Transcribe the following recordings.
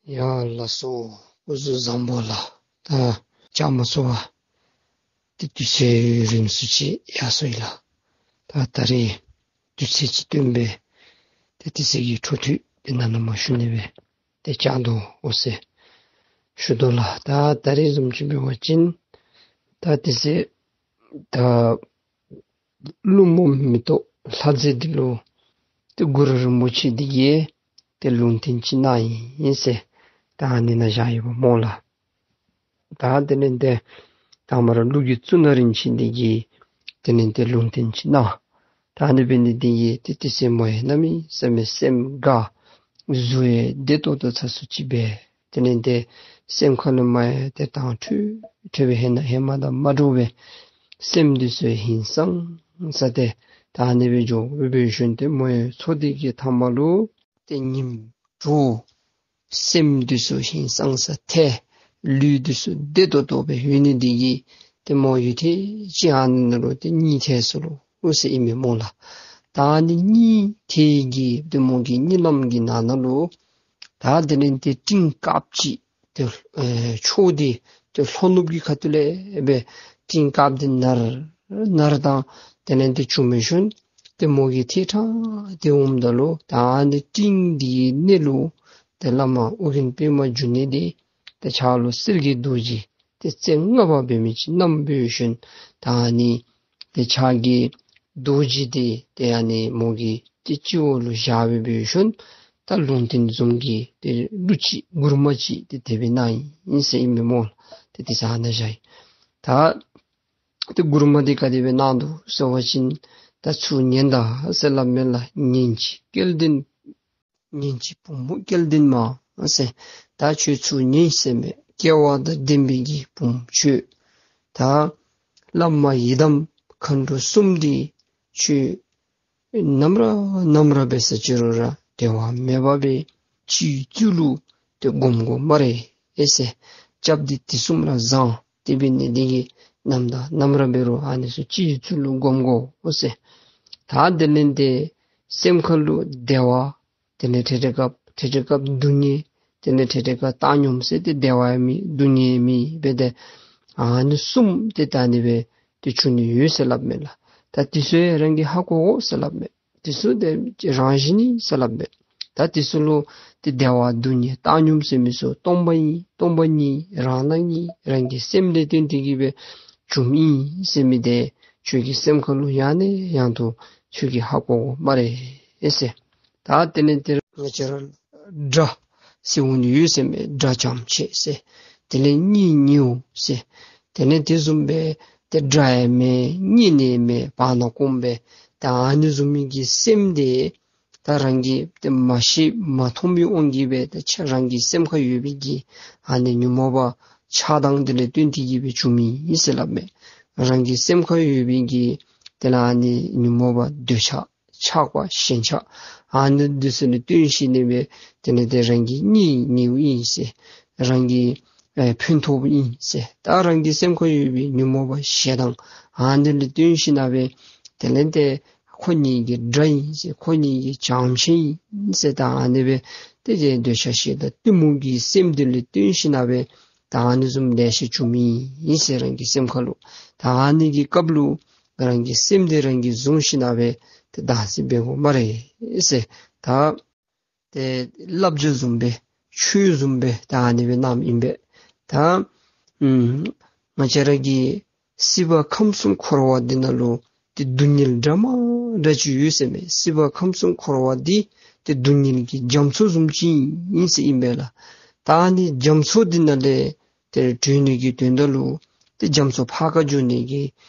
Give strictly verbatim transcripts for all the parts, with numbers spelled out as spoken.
ཡ་ལགས་སོ། སྐུ་གཟུགས་བཟང་པོ་ལགས། ད་བཅའ་མར་གསོལ་བ་ཏེ་དུས་ཚོད་རིམ་སུ་ཅིག་ཡར་སོ་ཡི་ལགས། ད་ད་རེས་དུས་ཚོད་ཅིག་བཏོན་སྦེ་ཏེ་དུས་ཚོད་ཀྱི་འཕྲོ་མཐུད་དེ་ནང་ན་མར་ཞུ་ནི་སྦེ་ཏེ་བཅར་དོ་འོང་ཟེར་ཞུ་དོ་ལགས། ད་ད་རེས་བཟུམ་ཅིག་འབད་བ་ཅིན་ད་དུས་ཚོད་ད་ཀླུ་མོ་མེ་ཏོག་ལྷ་མཛེས་འདི་ལུ་ཏེ་གུ་རུ་རིན་པོ་ཆེ་འདི་གིས་ཏེ་ལུང་བསྟན་ཅིག་གནང་ཡི་ཟེར་ད་ཨ་ནི་ནང་བཞག་ཡོདཔ་སྨོ་ལགས། ད་དེ་ལས་ཏེ་དང་པ་ར་ཀླུ་གི་གཙུག་ན་རིན་ཆེན་འདི་གིས་དེ་ལས་ཏེ་ལུང་བསྟན་ཅིག་གནང་། ད་ཨ་ནི་འབད་ནི་འདི་གིས་ཏེ་དེ་ཚེ་མོ་ཡང་གནམ་མེད་ས་མེད་སེམས་དགའ། གཟུགས་ཡང་བདེ་ཏོག་ཏོ་ཚ་སུ་ཅིག་སྦེ། དེ་ལས་ཏེ་སེམས་ཁ་ལུ་མར་ཡང་ཏེ་དྭངས་འཕྲོས་འཕྲོས་སྦེ་ཧེ་ན་ཧེ་མ་དང་མ་འདྲཝ་སྦེ་སེམས་འདི་ཚུ་ཧིང་སངས་ས་ཏེ་ད་ཨ་ནི་སྦེ་འགྱོ་སྦེ་འབད་ཞིནམ་ཏེ་མོ་ཡང་འཚོ་སྟེ་གི་མཐའ་མ་ལུ་ཏེ་ཉིནམ་དྲོ་སེམས་འདི་ཚུ་ཧིང་སངས་ས་ཐལ། ལུས་འདི་ཚུ་བདེ་ཏོག་ཏོ་སྦེ་ཡོད་ནི་འདི་གིས་ཏེ་མོ་ཡུད་ཐེངས་ཅིག་ཨ་ནི་ནང་ལུ་ཏེ་གཉིད་ཐལ་སོ་ལོ་ཟེར་ཨིན་མས་སྨོ་ལགས། ད་ཨ་ནི་གཉིད་ཐལ་གྱི་ཏེ་མོ་གི་གཉིད་ལམ་གྱི་ནང་ན་ལུ་ད་དེ་ལས་ཏེ་སྤྲིན་དཀརཔོ་ཅིག་ཏེ་ཨེ་ཕྱོགས་འདི་ཏེ་ལྷོ་ནུབ་ཀྱི་ཁ་ཐུག་ལས་སྦེ་སྤྲིན་དཀརཔོ་འདི་ནར་ནར་དང་དེ་ལས་ཏེ་བྱུང་སྦེ་ཞིནམ་ཏེ་མོ་གིས་ཐད་ཀར་ཏེ་འོངམ་ད་ལུ་ད་ཨ་ནི་སྤྲིན་འདི་གི་སྣེ་ལུ་ཏེ་བླ་མ་ཨོ་རྒྱན་པདྨ་འབྱུང་གནས་འདི་ཏེ་ཕྱག་ལུ་གསེར་གྱི་རྡོ་རྗེ་ཏེ་རྩེ་ལྔ་པ་འབད་མི་ཅིག་བསྣམས་སྦེ་ཞིནམ་ད་ཨ་ནི་ཏེ་ཕྱག་གི་རྡོ་རྗེ་འདི་ཏེ་ཨ་ནི་མོ་གི་ཏེ་སྤྱི་བོ་ལུ་བཞག་སྦེ་འབད་ཞིནམ་ད་ལུང་བསྟན་བཟུམ་གྱི་ཏེ་གླུ་ཅིག་མགུར་མ་ཅིག་ཏེ་དེ་སྦེ་གནང་ཡི་ཟེར་ཨིན་མས་སྨོ་ལགས། ཏེ་དེ་ཚུ་ཨ་ནཱ་བཞག་ཡི། ད་ཏེ་མགུར་མ་འདི་ག་དེ་སྦེ་གནང་འདུག་ཟེར་བ་ཅིན་ད་ཚུར་ཉན་ད་ཟེར་སླབ་མས་ལགས། ཉོན་ཅིག་སྐལ་ལྡན་ཉོན་ཅིག་བུ་མོ་སྐལ་ལྡན་མ་ཟེར། ད་ཁྱོད་ཚུར་ཉན་ཟེར་མས། སྐལ་བ་དང་ལྡན་པའི་གི་བུམོ་ཁྱོད། ད་བླ་མ་ཡི་དམ་མཁའ་འགྲོ་གསུམ་འདི་ཁྱོད་ནམ་ར་ནམ་ར་འབད་ས་ཅི་རུང་ར་འབྲལ་བ་མེད་པར་སྦེ་སྤྱི་གཙུག་ལུ་ཏེ་སྒོམ་དགོ་སྨ་རེ་ཨེ་ཟེར། སྐྱབས་འདི་དུས་གསུམ་ར་བཟང་། དེ་འབད་ནི་འདི་གིས་ནམ་དང་ནམ་ར་འབད་རུང་ཨ་ནི་ཚུ་སྤྱི་གཙུག་ལུ་སྒོམ་དགོ་ཨོ་ཟེར། ད་དེ་ལས་ཏེ་སེམས་ཁ་ལུ་བདེ་བ་དེ་ལས་ཐད་ཐད་སྐབས་ཐད་ཐད་སྐབས་སྡུག་བསྔལ་དེ་ལས་ཐད་ཐད་སྐབས་བཏང་སྙོམས་ཟེར་ཏེ་བདེ་བ་ཡང་མེད་སྡུག་བསྔལ་ཡང་མེད་སྦེ་ཏེ་ཨ་ནི་གསུམ་ཏེ་ད་ཨ་ནི་སྦེ་ཏེ་བྱུང་ནི་ཡོད་ཟེར་སླབ་མས་ལགས། ད་དེ་ཚུ་ཡང་རང་གིས་ཧ་གོ་དགོ་ཟེར་སླབ་མས། དེ་ཚུ་ཏེ་རང་བཞིན་ཨིན་ཟེར་སླབ་མས། ད་དེ་ཚུ་ལུ་ཏེ་བདེ་བ་སྡུག་བསྔལ་བཏང་སྙོམས་ཟེར་མི་ཚུ་སྟོང་པ་ཨིན། སྟོང་པ་ཉིད་རང་སྣང་ཨིན། རང་གི་སེམས་ལས་བརྟེན་ཏེ་གི་སྦེ་བྱུངམ་ཨིན་ཟེར་མི་འདི་ཁྱོད་ཀྱི་སེམས་ཁ་ལུ་ཡང་ནས་ཡང་དུ་ཁྱོད་ཀྱིས་ཧ་གོ་དགོ་སྨ་རེ་ཨེ་ཟེར། ད་དེ་ལས་ཏེ་ང་བཅས་ར་དགྲ་ཟེར་འོང་ནི་ཡོད་ཟེར་མས། དགྲ་འཇམ་ཆེ་ཟེར། དེ་ལས་གཉེན་ཉེཝ་ཟེར། དེ་ལས་དེ་བཟུམ་སྦེ་ཏེ་དགྲ་ཡང་མེད་གཉེན་ཡང་མེད་བར་ན་སྐོམ་སྦེ་ད་ཨ་ནི་བཟུམ་མའི་གི་སེམས་འདི་ད་རང་གིས་ཏེ་མ་ཤེས་མ་མཐོང་བའི་དབང་གིས་སྦེ་ཏེ་ཆ་རང་གི་སེམས་ཁར་ཡོད་པའི་གི་ཨ་ནི་ཉོན་མོངས་པ་ཆགས་སྡང་འདི་ལས་བརྟེན་ཏེ་གི་སྦེ་བྱུངམ་ཨིན་ཟེར་སླབ་མས། རང་གི་སེམས་ཁར་ཡོད་པའི་གི་དེ་ལས་ཨ་ནི་ཉོན་མོངས་པ་འདོད་ཆགས་ཆགས་པ་ཞེན་ཆགས་ཨ་ནི་འདི་ཚུ་ལུ་བརྟེན་ཞིནམ་ལས་སྦེ་དེ་ལས་ཏེ་རང་གི་གཉེན་ཉེཝ་ཨིན་ཟེར། རང་གི་ཨེ་ཕན་ཐོགས་པ་ཨིན་ཟེར། ད་རང་གི་སེམས་ཁར་ཡོད་པའི་ཉོན་མོངས་པ་ཞེ་སྡང་ཨ་ནི་ལུ་བརྟེན་ཞིནམ་ལས་སྦེ་དེ་ལས་ཏེ་ཁོ་ངེ་གི་དགྲ་ཨིན་ཟེར། ཁོ་ངེ་གི་བྱམས་ཆེན་ཨིན་ཟེར། ད་ཨ་ནི་སྦེ་ཏེ་འདོད་ཆགས་ཞེ་སྡང་གཏི་མུག་གི་སེམས་འདི་ལུ་བརྟེན་ཞིནམ་ལས་སྦེ་ད་ཨ་ནི་བཟུམ་ལེ་ཤ་བྱུངམ་ཨིན་ཟེར། རང་གི་སེམས་ཁར་ལུ། ད་ཨ་ནི་གི་སྐབས་ལུ་རང་གི་སེམས་འདི་རང་གིས་བཟུང་ཞིནམ་ལས་སྦེ་ཏེ་བདག་འཛིན་འབད་དགོ་སྨ་རེ་ཟེར། ད་ཏེ་བསླབ་བྱ་བཟུམ་སྦེ་ཆོས་བཟུམ་སྦེ་ད་ཨ་ནི་སྦེ་གནངམ་ཨིན་པས། ད་ཨམ་ང་བཅས་ར་གི་སྲིད་པ་ཁམས་གསུམ་འཁོར་བ་འདི་ནང་ལུ་ཏེ་སྡུག་བསྔལ་འདྲ་མ་འདྲཝ་ཅིག་ཡོད་ཟེར་མས། སྲིད་པ་ཁམས་གསུམ་འཁོར་བ་འདི་ཏེ་སྡུག་བསྔལ་གྱི་རྒྱ་མཚོ་བཟུམ་ཅིག་ཨིན་ཟེར་ཨིན་པས་ལགས། ད་ཨ་ནི་རྒྱ་མཚོ་འདི་ནང་ལས་ཏེ་གྲོལ་ནི་གི་དོན་དག་ལུ་ཏེ་རྒྱ་མཚོ་ཕར་ཁ་འགྱོ་ནི་གི་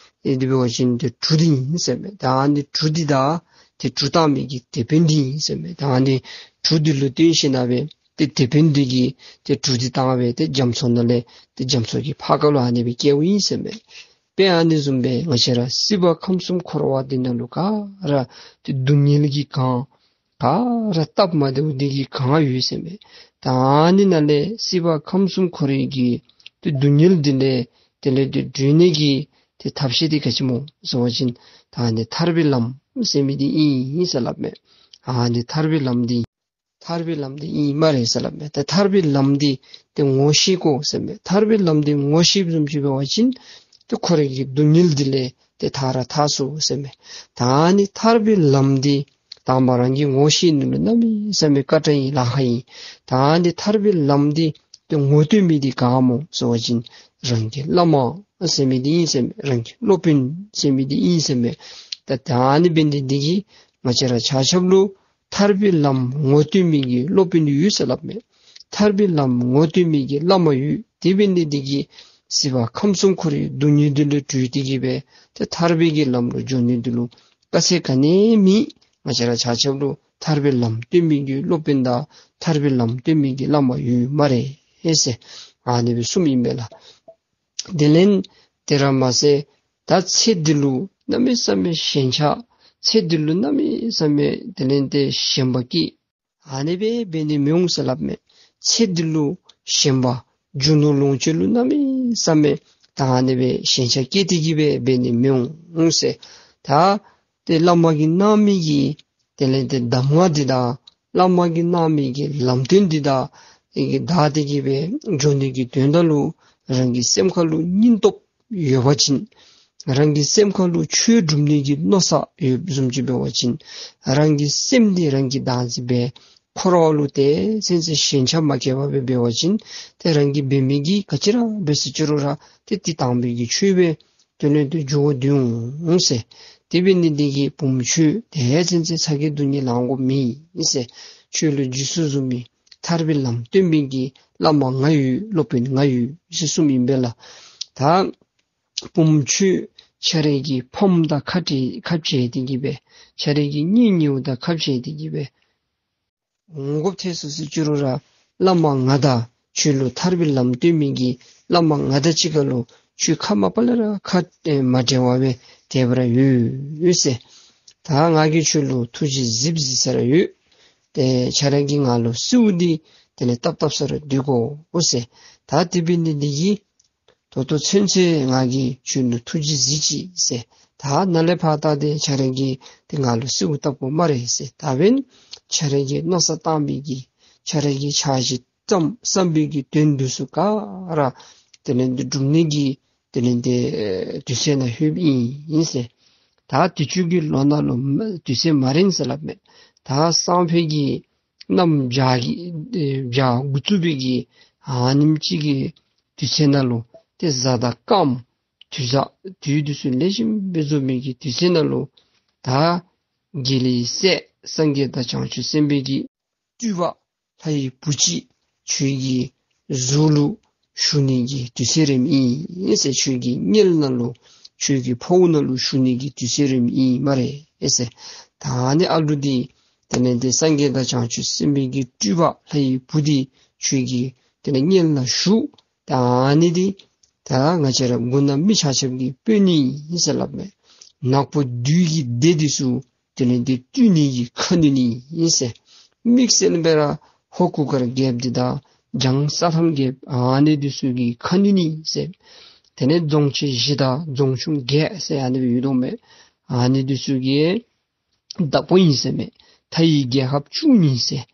ཨེ་དེ་འབད་བ་ཅིན་ཏེ་གྲུ་འདི་ཨིན་ཟེར་མས། ད་ཨ་ནི་གྲུ་འདི་དང་ཏེ་གྲུ་བཏང་མི་གི་དེད་དཔོན་འདི་ཨིན་ཟེར་མས། ད་ཨ་ནི་གྲུ་འདི་ལུ་བརྟེན་ཞིནམ་ལས་སྦེ་ཏེ་དེད་དཔོན་འདི་གིས་ཏེ་གྲུ་འདི་བཏང་སྦེ་ཏེ་རྒྱ་མཚོ་ནང་ལས་ཏེ་རྒྱ་མཚོ་གི་ཕར་ཁ་ལུ་ཨ་ནི་སྦེ་བསྐྱལཝ་ཨིན་ཟེར་མས། དཔེ་ཨ་ནི་བཟུམ་སྦེ་ང་བཅས་ར་སྲིད་པ་ཁམས་གསུམ་འཁོར་བ་འདི་ནང་ལུ་ག་ར་ཏེ་སྡུག་བསྔལ་གྱིས་གང་ག་ར་སྟབས་མ་བདེཝ་འདི་གིས་གང་ཡོད་ཟེར་མས། ད་ཨ་ནི་ནང་ལས་སྲིད་པ་ཁམས་གསུམ་འཁོར་བའི་གི་ཏེ་སྡུག་བསྔལ་འདི་ལས་དེ་ལས་ཏེ་གྲོལ་ནི་གི་ཏེ་ཐབས་ཤེས་འདི་ག་ཅི་སྨོ་ཟེར་བ་ཅིན་ད་ཨ་ནི་ཐར་པའི་ལམ་ཟེར་མི་འདི་ཨིན་ཟེར་སླབ་མས། ཨ་ནི་ཐར་པའི་ལམ་འདི་ ཐར་པའི་ལམ་འདི་ཨིན་སྨ་རེ་ཟེར་སླབ་མས། ཏེ་ཐར་པའི་ལམ་འདི་ཏེ་ངོ་ཤེས་དགོ་ཟེར་མས། ཐར་པའི་ལམ་འདི་ངོ་ཤེསཔ་བཟུམ་ཅིག་འབད་བ་ཅིན་ཏེ་ཁོ་རའི་གི་སྡུག་བསྔལ་འདི་ལས་ཏེ་ཐར་ར་ཐར་ཚུགས་ཟེར་མས། ད་ཨ་ནི་ཐར་པའི་ལམ་འདི་དང་པ་རང་གིས་ངོ་ཤེས་ནི་ལུ་གནམ་མེད་ས་མེད་དཀའ་དྲགས་ཨིན་ལཱ་ཁག་ཨིན། ད་ཨ་ནི་ཐར་པའི་ལམ་འདི་ཏེ་ངོ་སྤྲོད་མི་འདི་ག་སྨོ་ཟེར་བ་ཅིན་རང་གི་བླ་མ་ཟེར་མི་འདི་ཨིན་ཟེར་མས། རང་གི་སློབ་དཔོན་ཟེར་མི་འདི་ཨིན་ཟེར་མས། ད་ད་ཨ་ནི་འབད་ནི་འདི་གིས་ང་བཅས་ར་ཆ་ཁྱབ་ལུ་ཐར་པའི་ལམ་ངོ་སྤྲོད་མི་གི་སློབ་དཔོན་ཡོད་ཟེར་སླབ་མས། ཐར་པའི་ལམ་ངོ་སྤྲོད་མི་གི་བླ་མ་ཡོད། དེ་འབད་ནི་འདི་གིས་སྲིད་པ་ཁམས་གསུམ་འཁོར་བའི་སྡུག་བསྔལ་འདི་ལས་གྲོལ་ཏེ་གི་སྦེ་ཏེ་ཐར་པའི་གི་ལམ་ལུ་འགྱོ་ནི་འདི་ལུ་དཀའ་ཚེགས་ག་ནི་མེད། ང་བཅས་ར་ཆ་ཁྱབ་ལུ་ཐར་པའི་ལམ་སྟོན་མི་གི་སློབ་དཔོན་དང་ཐར་པའི་ལམ་སྟོན་མི་གི་བླ་མ་ཡོད་སྨ་རེ་ཟེར་ཨ་ནི་སྦེ་གསུངམ་ཨིན་པས་ལགས། དེ་ལས་དེ་ར་མ་ཚད་ད་ཚེ་འདི་ལུ་གནམ་མེད་ས་མེད་ཞེན་ཆགས། ཚེ་འདི་ལུ་གནམ་མེད་ས་མེད་དེ་ལས་ཏེ་ཞེན་པ་སྐྱེས། ཨ་ནི་སྦེ་འབད་ནི་མི་འོང་ཟེར་སླབ་མས། ཚེ་འདི་ལུ་ཞེན་པ་རྒྱུ་ནོར་ལོངས་སྤྱོད་ལུ་གནམ་མེད་ས་མེད་ད་ཨ་ནི་སྦེ་ཞེན་ཆགས་སྐྱེས་ཏེ་གི་སྦེ་འབད་ནི་མི་འོང་ཟེར། ད་ཏེ་བླ་མ་གིས་གནང་མི་གི་དེ་ལས་ཏེ་གདམས་ངག་འདི་དང་བླ་མ་གིས་གནང་མི་གི་ལམ་སྟོན་འདི་དང་ཨེ་གི་བདའ་སྟེ་གི་སྦེ་འགྱོ་ནི་གི་དོན་དག་ལུ་རང་གི་སེམས་ཁ་ལུ་སྙིང་སྟོབས་ཡོད་པ་ཅིན་རང་གི་སེམས་ཁ་ལུ་ཆོས་སྒྲུབ་ནི་གི་མནོ་བསམ་ཡོདཔ་བཟུམ་ཅིག་འབད་བ་ཅིན་རང་གི་སེམས་འདི་རང་གིས་བདག་འཛིན་འབད་འཁོར་བ་ལུ་ཏེ་ཚུན་ཚོད་ཞེན་ཆགས་མ་སྐྱེ་བར་སྦེ་འབད་བ་ཅིན་ཏེ་རང་གིས་འབད་མི་གི་ག་ཅི་ར་འབད་ཟེར་ཅི་རུང་ར་ཏེ་འདི་དང་པའི་གི་ཆོས་སྦེ་དེ་ལས་ཏེ་འགྱོ་དོ་འོང་ཟེར། དེ་འབད་ནི་འདི་གིས་བུམོ་ཁྱོད་ཏེ་ཚུན་ཚོད་ཚ་གྱང་སྡུག་བསྔལ་ལང་དགོཔ་མེད་ཟེར། ཁྱོད་ལུ་རྗེས་སུ་བཟུང་མི་ཐར་པའི་ལམ་སྟོན་མི་གི་བླ་མ་ང་ཡོད། སློབ་དཔོན་ང་ཡོད་ཟེར་གསུངམ་ཨིན་པས་ལགས། ད་བུམོ་ཁྱོད་ཁྱོད་རའི་གི་ཕམ་དང་ཁ་བྲལ་ཁ་བྲལ་ཏེ་གི་སྦེ་ཁྱོད་རའི་གི་གཉེན་ཉེཝ་དང་ཁ་བྲལ་ཏེ་གི་སྦེ་འོང་དགོཔ་ཐལ་སོང་ཟེར་ཅི་རུང་ར་བླ་མ་ང་དང་ཁྱོད་ལུ་ཐར་པའི་ལམ་སྟོན་མི་གི་བླ་མ་ང་དང་གཅིག་ཁར་ལུ་ཁྱོད་ཁ་མ་པ་ལས་ར་ཁ་ཨེ་མ་བྲལ་བར་སྦེ་དེ་སྦེ་ར་ཡོད་ཟེར། ད་ང་གིས་ཁྱོད་ལུ་ཐུགས་རྗེ་གཟིགས་གཟིགས་ས་ར་ཡོད། ཏེ་ཁྱོད་ར་གིས་ང་ལུ་གསོལཝ་འདི་དེ་ལས་བཏབ་བཏབ་ས་ར་སྡོད་དགོ་ཟེར། ད་དེ་འབད་ནི་འདི་གིས་ད་ལྟོ་ཚུན་ཚོད་ང་གིས་ཁྱོད་ལུ་ཐུགས་རྗེ་གཟིགས་ཅི་ཟེར། ད་ནཱ་ལས་ཕར་ད་ཏེ་ཁྱོད་ར་གིས་ཏེ་ང་ལུ་གསོལཝ་བཏབ་དགོ་སྨ་རེ་ཟེར། ད་འབདན་ཁྱོད་ར་གིས་མནོ་བསམ་བཏང་བའི་གི་ཁྱོད་ར་གིས་འཆར་གཞི་བརྩམས་བསམ་པའི་གི་དོན་འདི་ཚུ་ག་ར་དེ་ལས་ཏེ་འགྲུབ་ནི་གི་དེ་ལས་ཏེ་དུས་ཚོད་ནང་ལྷོདཔ་ཨིན་ཟེར། ད་དུས་ཅི་གི་ལོ་ནང་ལུ་དུས་ཚོད་མ་རན་ཟེར་སླབ་མས། ད་སང་ཕོད་ཀྱི་གནམ་བྱཱར་གྱི་ཨེ་བྱཱར་འགོ་བཙུགས་པའི་གི་ཨ་ནེམ་ཅིག་གི་དུས་ཚོད་ནང་ལུ་ཏེ་གཟའ་དང་སྐརམ་དུས་བཟང་དུས་འདི་ཚུ་ལེགས་ཤོམ་སྦེ་འཛོམས་མི་གི་དུས་ཚོད་ནང་ལུ་ད་དགེ་ལེགས་སྲས་སངས་རྒྱས་དང་བྱང་ཆུབ་སེམས་དཔའི་གི་སྤྲུལ་པ་ལྷ་ཡི་བུ་ཅིག་ཁྱོད་ཀྱི་གཟུགས་ལུ་ཞུགས་ནི་གི་དུས་ཚོད་རནམ་ཨིན་ཟེར། ཁྱོད་ཀྱི་མངལ་ནང་ལུ་ཁྱོད་ཀྱི་ཕོཝ་ནང་ལུ་ཞུགས་ནི་གི་དུས་ཚོད་རནམ་ཨིན་སྨ་རེ་ཟེར། ད་ཨ་ནི་ཨ་ལུ་འདི་དེ་ལས་ཏེ་སངས་རྒྱས་དང་བྱང་ཆུབ་སེམས་དཔའི་གི་སྤྲུལ་པ་ལྷ་ཡི་བུ་འདི་ཁྱོད་ཀྱི་དེ་ལས་མངལ་ནང་ཞུགས། ད་ཨ་ནི་འདི་ད་ང་བཅས་ར་མགུ་ནག་མི་ཆ་ཁྱབ་ཀྱི་དཔོན་ཨིན་ཟེར་སླབ་མས། ནག་པོ་བདུད་ཀྱི་སྡེ་འདི་ཚུ་དེ་ལས་ཏེ་བཏུལ་ནི་གི་ཁ་གནོན་ཨིན་ཟེར། དམིགས་བསལ་སྦེ་ར་ཧོར་གུར་དཀར་རྒྱལཔོ་འདི་དང་འཇང་ས་ཐམ་རྒྱལཔོ་ཨ་ནི་འདི་ཚུ་གི་ཁ་གནོན་ཨིན་ཟེར། དེ་ལས་རྫོང་ཆེན་བཞི་དང་རྫོང་ཆུང་བརྒྱད་ཟེར་ཨ་ནི་སྦེ་ཡོད་དོ་མས། ཨ་ནི་འདི་ཚུ་གི་བདག་པོ་ཨིན་ཟེར་མས། མཐའ་ཡི་རྒྱལ་ཁབ་བཅུ་གཉིས་ཟེར་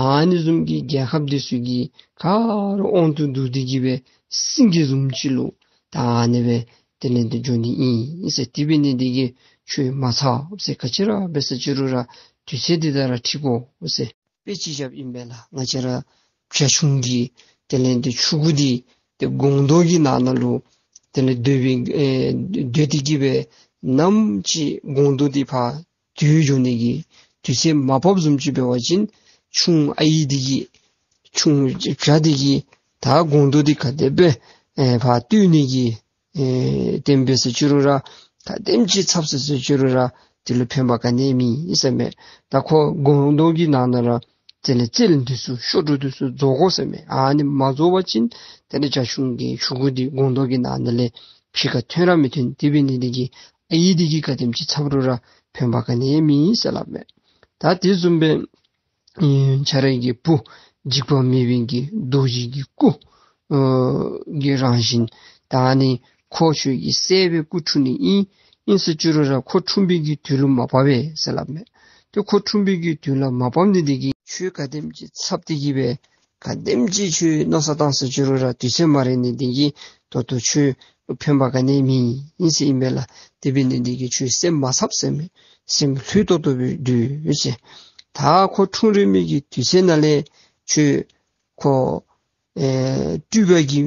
ཨ་ནི་བཟུམ་གྱི་རྒྱལ་ཁབ་འདི་ཚུ་གི་ག་ར་དབང་དུ་བསྡུ་སྟེ་གི་སྦེ་སེང་གེ་བཟུམ་ཅིག་ལུ་ད་ཨ་ནི་སྦེ་དེ་ལས་ཏེ་འགྱོ་ནི་ཨིན་ཟེར། དེ་འབད་ནི་འདི་གིས་ཁྱོད་མ་འཚབ་ཟེར། ག་ཅི་ར་འབད་ཟེར་ཅི་རུང་ར་དུས་ཚོད་འདི་དང་ར་འཁྲིལ་དགོ་ཟེར། དཔེ་ཅིག་བཞགཔ་ཨིན་པས་ལགས། ང་བཅས་ར་བྱ་ཁྱུང་གི་དེ་ལས་ཏེ་ཕྲུ་གུ་འདི་ཏེ་སྒོང་རྡོག་གི་ནང་ན་ལུ་དེ་ལས་སྡོད་པའི་ཨེ་སྡོད་དེ་གི་སྦེ་ནམ་ཅིག་སྒོང་རྡོག་འདི་ཕར་དུས་འགྱོ་ནི་གི་དུས་ཚོད་མ་བབས་བཟུམ་ཅིག་འབད་བ་ཅིན་ཁྱུང་ཨའི་འདི་གིས་ཁྱུང་བྱ་འདི་གིས་ད་སྒོང་རྡོག་འདི་ག་དེ་སྦེ་ཨེ་ཕར་བཏུལ་ནི་གི་ཨེ་དེམ་འབད་ཟེར་ཅི་རུང་ར་ག་དེམ་ཅིག་འཚབ་ཟེར་ཟེར་ཅི་རུང་ར་དེ་ལུ་ཕན་པ་ག་ནི་མེད་ཟེར་མས། ད་ཁོ་སྒོང་རྡོག་གི་ནང་ན་ར་དེ་ལས་རྩལ་འདི་ཚུ་ཤོ་དྲུག་འདི་ཚུ་རྫོགས་དགོ་ཟེར་མས། ཨ་ནི་མ་རྫོགས་པ་ཅིན་དེ་ལས་བྱ་ཁྱུང་གི་ཕྲུ་གུ་འདི་སྒོང་རྡོག་གི་ནང་ན་ལས་ཕྱི་ཁར་ཐོན་ར་མི་ཐོན། དེ་འབད་ནི་འདི་གིས་ཨའི་འདི་གིས་ག་དེམ་ཅིག་འཚབ་རུང་ར་ཕན་པ་ག་ནི་མེད་ཟེར་སླབ་མས། ད་དེ་བཟུམ་སྦེ་ཨེ་ཁྱོད་རའི་གི་བུ་འཇིགས་པ་མེད་པའི་གི་རྡོ་རྗེ་གི་སྐུ་ཨེ་གི་རང་བཞིན་ད་ཨ་ནི་ཁོ་ཁྱོད་ཀྱི་སྲས་སྦེ་སྐུ་འཁྲུངས་ནི་ཨིན། ཨིན་ཟེར་ཅི་རུང་ར་ཁོ་འཁྲུངས་པའི་གི་དུས་ལུ་མ་བབས་པས་ཟེར་སླབ་མས། ཏེ་ཁོ་འཁྲུངས་པའི་གི་དུས་ལུ་མ་བབས་ནི་དེ་གིས་ཁྱོད་ག་དེམ་ཅིག་འཚབ་སྟེ་གིས་སྦེ་ག་དེམ་ཅིག་ཁྱོད་མནོ་བསམ་བཏང་ཟེར་ཅི་རུང་ར་དུས་ཚོད་མ་རན་ནི་དེ་གིས་ད་ལྟོ་ཁྱོད་ཕན་པ་ག་ནི་མེད་ཨིན་ཟེར་ཨིན་པས་ལགས། དེ་འབད་ནི་དེ་གིས་ཁྱོད་སེམས་མ་འཚབ་ཟེར་མས། སེམས་ལྷོད་ཏོག་ཏོ་སྦེ་སྡོད་ཟེར། ད་ཁོ་འཁྲུངས་རན་མི་གི་དུས་ཚོད་ནང་ལས་ཁྱོད་ཁོ་ཨེ་སྤྲུལ་པ་གི་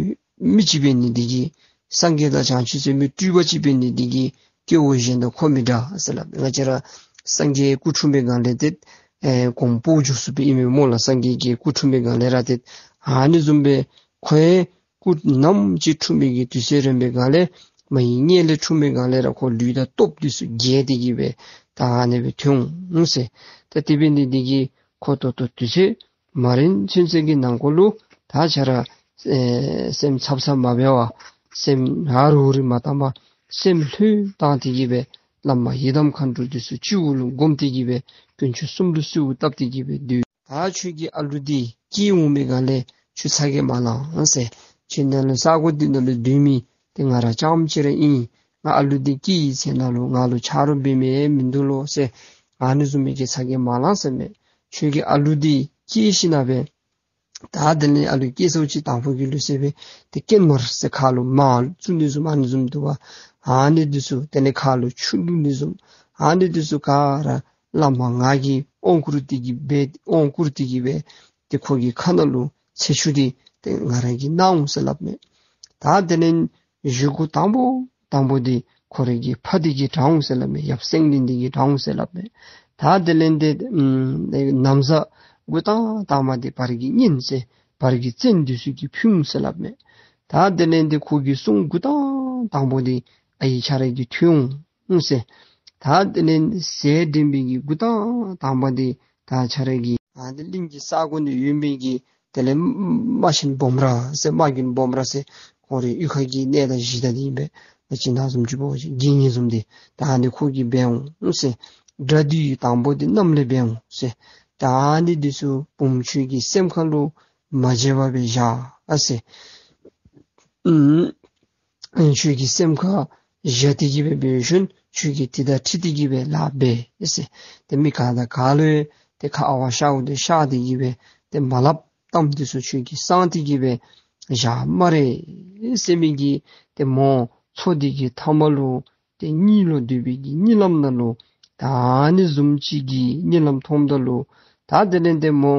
མི་ཅིག་འབད་ནི་དེ་གིས་སངས་རྒྱས་དང་བྱང་ཆུབ་སེམས་དཔའི་སྤྲུལ་པ་ཅིག་འབད་ནི་དེ་གིས་སྐྱེ་བོ་གཞན་དང་ཁོ་མི་འདྲ་ཟེར་སླབ། ང་བཅས་ར་སངས་རྒྱས་སྐུ་འཁྲུངས་པའི་སྒང་ལས་ཏེ་ཨེ་གོང་འཕེལ་འགྱོ་སོང་པའི་ཨིན་མས་སྨོ་ལགས། སངས་རྒྱས་ཀྱི་སྐུ་འཁྲུངས་པའི་སྒང་ལས་ར་ཏེ་ཨ་ནི་བཟུམ་སྦེ་ཁོ་ཡང་སྐུ་ནམ་ཅིག་འཁྲུངས་པའི་གི་དུས་ཚོད་རན་པའི་སྒང་ལས་མ་ཡི་མངལ་ལས་འཁྲུངས་པའི་སྒང་ལས་ར་ཁོ་ལུས་དང་སྟོབས་འདི་ཚུ་རྒྱས་ཏེ་གིས་སྦེ་ད་ཨ་ནི་སྦེ་ཐོན་འོང་ཟེར། ད་དེ་འབད་ནི་དེ་གིས་ཁོ་ད་ལྟོ་དུས་ཚོད་མ་རན་ཚུན་ཚོད་ཀྱི་ནང་འཁོད་ལུ་ད་ཁྱོད་ར་ཨེ་སེམས་འཚབ་འཚབ་མ་འབད་བར་སེམས་ཧ་རུ་རི་མ་བཏང་བར་སེམས་ལྷོད་བཏང་སྟེ་གིས་སྦེ་བླ་མ་ཡི་དམ་མཁའ་འགྲོ་འདི་ཚུ་སྤྱི་བོ་ལུ་བསྒོམ་སྟེ་གིས་སྦེ་དཀོན་མཆོག་གསུམ་ལུ་གསོལཝ་བཏབ་སྟེ་གིས་སྦེ་སྡོད། ད་ཁྱོད་ཀྱི་ཨ་ལུ་འདི་སྐྱེ་འོང་པའི་སྒང་ལས་ཁྱོད་ཚ་གྱང་མ་ལང་ཟེར། ཁྱོད་ནཱ་ལུ་ས་གོ་འདི་ནང་ལུ་སྡོད་མི་འདི་ང་ར་རྐྱངམ་ཅིག་ར་ཨིན། ང་ཨ་ལུ་འདི་སྐྱེ་ཡི་ཚེ་ནང་ལུ་ང་ལུ་ཆ་རོགས་འབད་མི་མིན་འདུག་ལོ་ཟེར། ཨ་ནི་བཟུམ་མའི་གི་ཚ་གྱང་མ་ལང་ཟེར་མས། ཁྱོད་ཀྱི་ཨ་ལུ་འདི་སྐྱེ་ཞིནམ་སྦེ་ད་དེ་ལས་ཨ་ལུ་སྐྱེ་སོང་ཅིག་དང་ཕུ་གི་ལུགས་སྲོལ་སྦེ་ཏེ་སྐྱེད་མར་ཟེར་ཁ་ལུ་མར་བཙུགས་ནི་བཟུམ་ཨ་ནི་བཟུམ་འདུག་པ། ཨ་ནི་འདི་ཚུ་དེ་ལས་ཁ་ལུ་ཆུ་བླུགས་ནི་བཟུམ་ཨ་ནི་འདི་ཚུ་ག་ར་བླ་མ་ང་གིས་དབང་བསྐུར་ཏེ་གིས་སྦེ་དབང་བསྐུར་ཏེ་གིས་སྦེ་ཏེ་ཁོ་གི་ཁ་ནང་ལུ་ཚེ་ཆུ་འདི་ཏེ་ང་ར་གིས་གནང་འོང་ཟེར་སླབ་མས། ད་དེ་ལས་བཞེས་སྒོ་དང་པོ་དང་པོ་འདི་ཁོ་རའི་གི་ཕ་འདི་གིས་དྲང་འོང་ཟེར་སླབ་མས། ཡབ་སེང་བློན་འདི་གིས་དྲང་འོང་ཟེར་སླབ་མས། ད་དེ་ལས་ཏེ་ཨམ་ན་བཟའ་འགོ་དང་དང་པ་འདི་བར་གྱི་གཉེན་ཟེར་བར་གྱི་བཙན་འདི་ཚུ་གིས་ཕུལ་འོང་ཟེར་སླབ་མས། ད་དེ་ལས་ཏེ་ཁོ་གི་སྲུང་འགོ་དང་དང་པོ་འདི་ཨའི་ཁྱོད་ར་གིས་ཐོབ་འོང་ཟེར། ད་དེ་ལས་ཟས་འདྲེན་པའི་གི་འགོ་དང་དང་པ་འདི་ད་ཁྱོད་ར་གིས་ཨ་ནི་གླིང་གི་ས་གོ་ནང་ཡོད་མི་གི་དེ་ལས་རྨ་ཆེན་སྦོམ་ར་ཟེར་རྨ་རྒྱུད་སྦོམ་ར་ཟེར་ཁོང་རའི་གཡུས་ཁ་གི་གནས་བདག་གཞི་བདག་འདི་ཨིན་པས། ང་བཅས་ནཱ་བཟུམ་ཅིག་འབད་བ་ཅིན་དགེ་བསྙེན་བཟུམ་འདི་ད་ཨ་ནི་ཁོ་གིས་འབད་འོང་ཟེར། དགྲ་འདུལ་དང་པོ་འདི་གནམ་ལས་འབད་འོང་ཟེར། ད་ཨ་ནི་འདི་ཚུ་བུམོ་ཁྱོད་ཀྱི་སེམས་ཁ་ལུ་མ་བརྗེད་པར་སྦེ་བཞག་ཟེར། ཨུམ། ཁྱོད་ཀྱི་སེམས་ཁར་བཞག་སྟེ་གིས་སྦེ་འབད་ཞིནམ་ཁྱོད་ཀྱིས་དེ་དང་འཁྲིལ་ཏེ་གིས་སྦེ་ལཱ་འབད་ཟེར། ཏེ་མི་ག་དང་ག་ལུ་ཡང་ཏེ་ཁ་ཨ་ཝ་ཤ་འུ་དེ་ཤ་སྟེ་གིས་སྦེ་ཏེ་མ་སླབ། གཏམ་འདི་ཚུ་ཁྱོད་ཀྱིས་གསང་སྟེ་གིས་སྦེ་བཞག་སྨ་རེ་ཟེར་མི་གི་ཏེ་མོ་མཚོ་འདི་གི་མཐའ་མ་ལུ་ཏེ་གཉིད་ལོག་སྡོད་པའི་གི་གཉིད་ལམ་ནང་ལུ་ད་ཨ་ནི་བཟུམ་ཅིག་གི་གཉིད་ལམ་མཐོངམ་ད་ལུ་ད་དེ་ལས་ཏེ་མོ་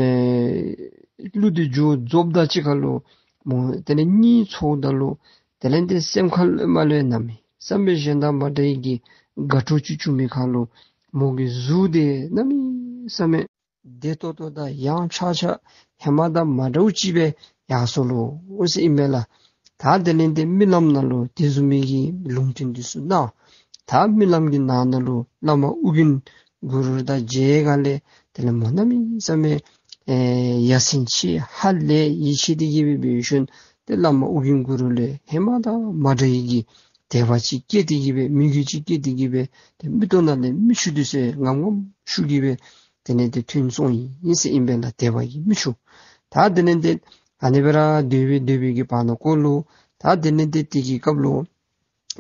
ཨེ་ཀླུ་འདི་འགྱོ་རྫོགསཔ་དང་གཅིག་ཁར་ལུ་མོ་དེ་ལས་གཉིད་ཚོརཝ་ད་ལུ་དེ་ལས་ཏེ་སེམས་ཁར་ལུ་མ་ལུས་གནམ་མེད་ས་མེད་གཞན་དང་མ་འདྲ་བའི་གི་དགའ་སྤྲོ་ཅིག་བྱུང་མི་ཁར་ལུ་མོ་གི་གཟུགས་འདི་གནམ་མེད་ས་མེད་བདེ་ཏོག་ཏོ་དང་ཡང་ཆག་ཆག་ཧེ་མ་དང་མ་འདྲཝ་ཅིག་སྦེ་ཡར་སོ་ལོ་ཟེར་ཨིན་མས་ལགས། ད་དེ་ལས་ཏེ་རྨི་ལམ་ནང་ལུ་དེ་བཟུམ་མའི་གི་ལུང་བསྟན་འདི་ཚུ་གནང་། ད་རྨི་ལམ་གྱི་ནང་ན་ལུ་བླ་མ་ཨོ་རྒྱན་གུ་རུ་དང་མཇལ་སྒང་ལས་དེ་ལས་མོ་གནམ་མེད་ས་མེད་ཨེ་ཡ་མཚན་ཆེ་ཧ་ལས་ཡིད་ཆེས་ཏེ་གིས་སྦེ་འབད་ཞིནམ་ཏེ་བླ་མ་ཨོ་རྒྱན་གུ་རུ་ལུ་ཧེ་མ་དང་མ་འདྲ་བའི་གི་དད་པ་ཅིག་སྐྱེས་ཏེ་གིས་སྦེ་མོས་གུས་ཅིག་སྐྱེས་ཏེ་གིས་སྦེ་ཏེ་མིག་ཏོ་ནང་ལས་མིག་ཆུ་འདི་ཚུ་ངམ་ངམ་ཤུགས་ཀྱིས་སྦེ་དེ་ལས་ཏེ་ཐོན་སོང་ཡི་ཟེར་ཨིན་པས་ལགས། དད་པ་གི་མིག་ཆུ། ད་དེ་ལས་ཏེ་ཨ་ནི་སྦེ་ར་སྡོད་པའི་སྡོད་པའི་གི་བར་ན་ཀོ་ལུ་ད་དེ་ལས་ཏེ་དེ་གི་སྐབས་ལུ་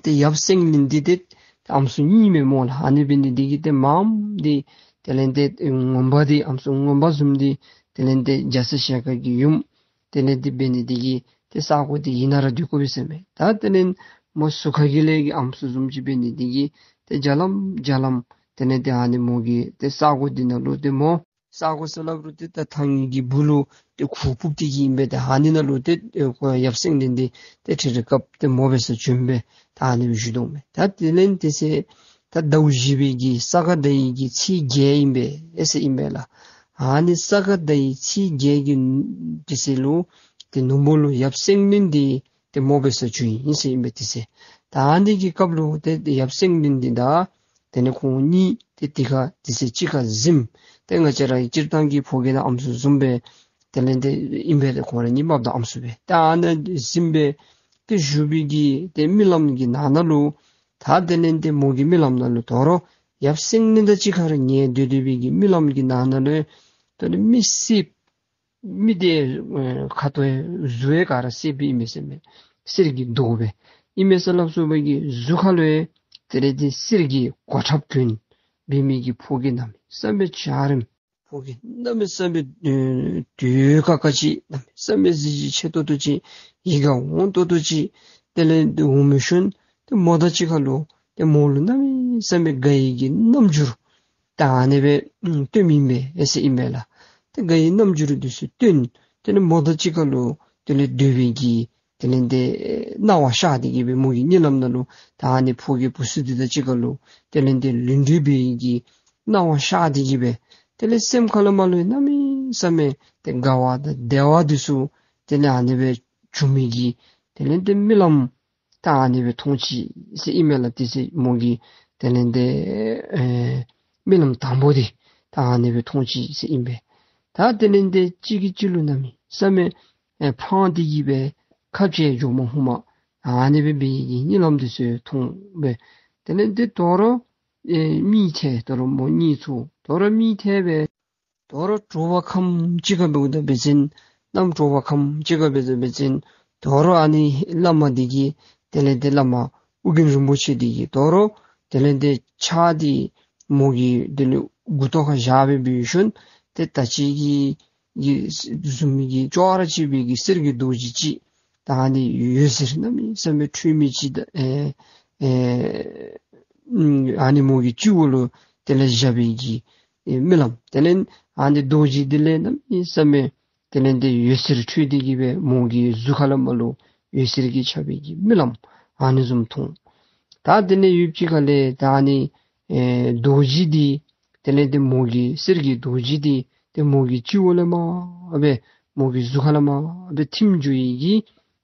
ཏེ་ཡབ་སེང་བློན་འདི་ཏེ་ཨམ་སྲུ་གཉིས་མས་སྨོ་ལགས། ཨ་ནི་འབད་ནི་དེ་གིས་ཏེ་མངམ་འདི་དེ་ལས་ཏེ་ངོ་མ་འདི་ཨམ་སྲུ་ངོ་མ་བཟུམ་འདི་དེ་ལས་ཏེ་རྒྱ་ཚ་ཞལ་དཀར་གྱི་ཡུམ་དེ་ལས་ཏེ་འབད་ནི་དེ་གིས་ཏེ་ས་གོ་འདི་ཡི་ནང་ར་སྡོད་དགོ་པས་ཟེར་མས། ད་དེ་ལས་མོ་ཟུར་ཁ་གི་ལས་ཀྱི་ཨམ་སྲུ་བཟུམ་ཅིག་འབད་ནི་དེ་གིས་ཏེ་རྒྱ་ལམ་རྒྱ་ལམ་དེ་ལས་ཏེ་ཨ་ནི་མོ་གི་ཏེ་ས་གོ་འདི་ནང་ལུ་ཏེ་མོ་ས་གོ་ཟེར་སླབ་རུང་ཏེ་ད་ཐང་གི་སྦུག་ལུ་ཏེ་ཁུག་ཕུབ་སྟེ་གིས་ཨིན་པས། ཏེ་ཨ་ནི་ནང་ལུ་ཏེ་ཨེ་ཁོ་ཡབ་སེང་བློན་འདི་ཏེ་ཁྲིད་དེ་སྐབས་ཏེ་མོ་འབད་སར་བྱོན་སྦེ་ད་ཨ་ནི་སྦེ་བཞུགས་དོ་མས། ད་དེ་ལས་ཏེ་ཟེར་ད་ཟླཝ་བཞི་པའི་གི་ས་ག་ཟླ་བའི་གི་ཚེས་བརྒྱད་ཨིན་པས་ཨེ་ཟེར་ཨིན་པས་ལགས། ཨ་ནི་ས་ག་ཟླ་བའི་ཚེས་བརྒྱད་ཀྱི་དེ་ཚེ་ལུ་ཏེ་ནུབ་མོ་ལུ་ཡབ་སེང་བློན་འདི་ཏེ་མོ་འབད་སར་བྱོན་ཡི་ཟེར་ཨིན་པས། དེ་ཚེ་ད་ཨ་ནི་གི་སྐབས་ལུ་ཏེ་ཡབ་སེང་བློན་འདི་དང་དེ་ལས་ཁོང་གཉིས་ཏེ་དེ་ཁར་དེ་ཚེ་གཅིག་ཁར་གཟིམས། ཏེ་ང་བཅས་ར་སྤྱིར་བཏང་གི་ཕོ་རྒས་དང་ཨམ་སྲུ་བཟུམ་སྦེ་དེ་ལས་ཏེ་ཨིན་པས། ཏེ་ཁོང་ར་གཉིས་མ་པ་དང་ཨམ་སྲུ་སྦེ་ད་ཨ་ནཱ་གཟིམས་སྦེ་ཏེ་བཞུགས་པའི་གི་ཏེ་རྨི་ལམ་གྱི་ནང་ན་ལུ་ད་དེ་ལས་ཏེ་མོ་གི་རྨི་ལམ་ནང་ལུ་དོ་རུང་ཡབ་སེང་བློན་དང་གཅིག་ཁར་ཉལ་སྡོད་སྡོད་པའི་གི་རྨི་ལམ་གྱི་ནང་ན་ལུ་ད་ནི་མི་སེརཔོ་མི་དེ་ཁ་ཐུག་གཟུགས་ཡང་ག་ར་སེརཔོ་ཨིན་མས་ཟེར་མས། གསེར་གྱི་མདོག་སྦེ་ཨིན་མས་ཟེར་སླབ་སོང་བའི་གི་གཟུགས་ཁ་ལུ་ཡང་དེ་ལས་ཏེ་གསེར་གྱི་གོ་ཁྲབ་གྱོན། འབད་མི་གི་ཕོ་སྐྱེས་གནམ་མེད་ས་མེད་འཇའ་རིསམོ་ཕོ་སྐྱེས་གནམ་མེད་ས་མེད་ཨེ་དུད་ཀ་ཀ་ཅིག་གནམ་མེད་ས་མེད་གཟི་བརྗིད་ཆེ་ཏོག་ཏོ་ཅིག་ཡིད་ཁར་འོང་ཏོག་ཏོ་ཅིག་དེ་ལས་འདི་འོང་མི་ཤུལ་ཏེ་མོ་དང་གཅིག་ཁར་ལུ་ཏེ་མོ་ལུ་གནམ་མེད་ས་མེད་དགའ་བའི་གི་རྣམ་འགྱུར་ད་ཨ་ནི་སྦེ་ཨམ་སྟོནམ་ཨིན་པས་ཟེར་ཨིན་པས་ལགས། ཏེ་དགའ་བའི་རྣམ་འགྱུར་འདི་ཚུ་སྟོན། དེ་ལས་མོ་དང་གཅིག་ཁར་ལུ་དེ་ལས་སྡོད་པའི་གི་དེ་ལས་འདི་སྣང་བ་ཤར་ཏེ་གི་སྦེ་མོ་གི་གཉིད་ལམ་ནང་ལུ་ད་ཨ་ནི་ཕོ་སྐྱེས་བུ་ཚུ་འདི་དང་གཅིག་ཁར་ལུ་དེ་ལས་འདི་ལུས་འབྲེལ་འབད་བའི་གི་སྣང་བ་ཤར་ཏེ་གི་སྦེ་དེ་ལས་སེམས་ཁ་ལས་མར་ལུ་གནམ་མེད་ས་མེད་ཏེ་དགའ་བ་དང་བདེ་བ་འདི་ཚུ་དེ་ལས་ཨ་ནི་སྦེ་འབྱུང་མི་གི་དེ་ལས་འདི་རྨི་ལམ་ད་ཨ་ནི་སྦེ་མཐོང་ཅི་ཟེར་ཨིན་མས་ལགས། དེ་ཚེ་མོ་གི་དེ་ལས་འདི་ཨེ་རྨི་ལམ་དང་པོ་འདི་ད་ཨ་ནི་སྦེ་མཐོང་ཅི་ཟེར་ཨིན་པས། ད་དེ་ལས་འདི་གཅིག་གིས་གཅིག་ལུ་གནམ་མེད་ས་མེད་ཨེ་ཕངས་ཏེ་གི་སྦེ་ཁ་འབྱལ་འགྱོ་མ་ནུམ་ཨ་ནི་སྦེ་འབད་བའི་གི་གཉིད་ལམ་འདི་ཚུ་མཐོང་སྦེ་དེ་ལས་འདི་དོ་རུང་ཨེ་མིག་འཐད། དོ་རུང་མོ་གཉིད་ཚུགས། དོ་རུང་མིག་འཐད་སྦེ་དོ་རུང་དྲོ་པ་ཁམས་ཅིག་ཁར་འབདཝ་ད་འབད་བ་ཅིན་གནམ་དྲོ་པ་ཁམས་ཅིག་ཁར་འབདཝ་ད་འབད་བ་ཅིན་དོ་རུང་ཨ་ནི་བླ་མ་འདི་གིས་དེ་ལས་འདི་བླ་མ་ཨོ་རྒྱན་རིན་པོ་ཆེ་འདི་གིས་དོ་རུང་དེ་ལས་འདི་ཕྱག་འདི་མོ་གི་དེ་ལས་མགུ་ཏོ་ཁར་བཞག་སྦེ་འབད་ཞིནམ་ཏེ་ད་ཅི་གི་གི་བཟུམ་མའི་གི་ཅོག་ར་གཅིག་པའི་གི་གསེར་གྱི་རྡོ་རྗེ་ཅིག་ད་ཨ་ནི་འོད་ཟེར་གནམ་མེད་ས་མེད་འཕྲོ་མི་ཅིག་ད་ཨེ་ཨེ་ཨམ་ཨ་ནི་མོ་གི་སྤྱི་བོ་ལུ་དེ་ལས་བཞག་པའི་གི་ཨེ་རྨི་ལམ། དེ་ལས་ཨ་ནི་རྡོ་རྗེ་འདི་ལས་གནམ་མེད་ས་མེད་དེ་ལས་འདི་འོད་ཟེར་འཕྲོས་ཏེ་གི་སྦེ་མོ་གི་གཟུགས་ཁ་ལས་མར་ལུ་འོད་ཟེར་གྱིས་ཁྱབ་པའི་གི་རྨི་ལམ་ཨ་ནི་བཟུམ་མཐོང་། ད་དེ་ལས་ཡུདཔ་ཅིག་ཁ་ལས་ད་ཨ་ནི་ཨེ་རྡོ་རྗེ་འདི་དེ་ལས་འདི་མོ་གི་གསེར་གྱི་རྡོ་རྗེ་འདི་ཏེ་མོ་གི་སྤྱི་བོ་ལས་མར་སྦེ་མོ་གི་གཟུགས་ཁ་ལས་མར་སྦེ་ཐིམ་འགྱོ་བའི་གི་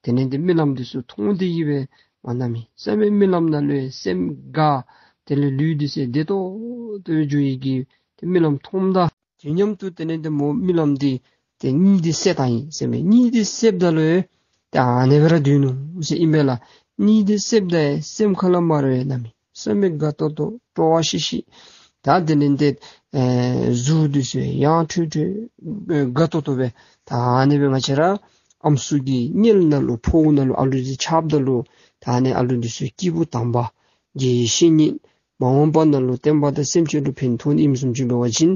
དེ་ལས་འདི་རྨི་ལམ་འདི་ཚུ་མཐོང་སྟེ་གི་སྦེ་མ་གནམ་མེད་ས་མེད་རྨི་ལམ་ནང་ལུ་སེམས་དགའ། དེ་ལས་ལུས་འདི་ཚུ་བདེ་ཏོག་ཏོ་སྦེ་འགྱོ་བའི་གི་ཏེ་རྨི་ལམ་མཐོངམ་ད་དེ་མཉམ་དུ་དེ་ལས་འདི་མོ་རྨི་ལམ་འདི་ཏེ་གཉིད་འདི་སད་ད་ཡི་ཟེར་མས། གཉིད་འདི་སདཔ་ད་ལུ་ཏེ་ཨ་ནི་སྦེ་ར་སྡོད་ནུག་ཟེར་ཨིན་པས་ལགས། གཉིད་འདི་སདཔ་ད་སེམས་ཁ་ལས་མར་ར་གནམ་མེད་ས་མེད་དགའ་ཏོག་ཏོ་སྤྲོ་བ་ཤིག་ཤིག། ད་དེ་ལས་འདི་ཨེ་གཟུགས་འདི་ཚུ་ཡང་འཕྲོད་འཕྲོད་ཨེ་དགའ་ཏོག་ཏོ་སྦེ་ད་ཨ་ནི་སྦེ་ང་བཅས་ར་ཨམ་སྲུ་གི་མངལ་ནང་ལུ་ཕོཝ་ནང་ལུ་ཨ་ལུ་འདི་ཆགསཔ་ད་ལུ་ད་ཨ་ནི་ཨ་ལུ་འདི་ཚུ་སྐྱེས་བུ་དམ་པ་དགེ་བའི་བཤེས་གཉེན་མ་འོངས་པ་ནང་ལུ་བསྟན་པ་དང་སེམས་ཅན་ལུ་ཕན་ཐོགས་ནི་ཨིནམ་བཟུམ་ཅིག་འབད་བ་ཅིན་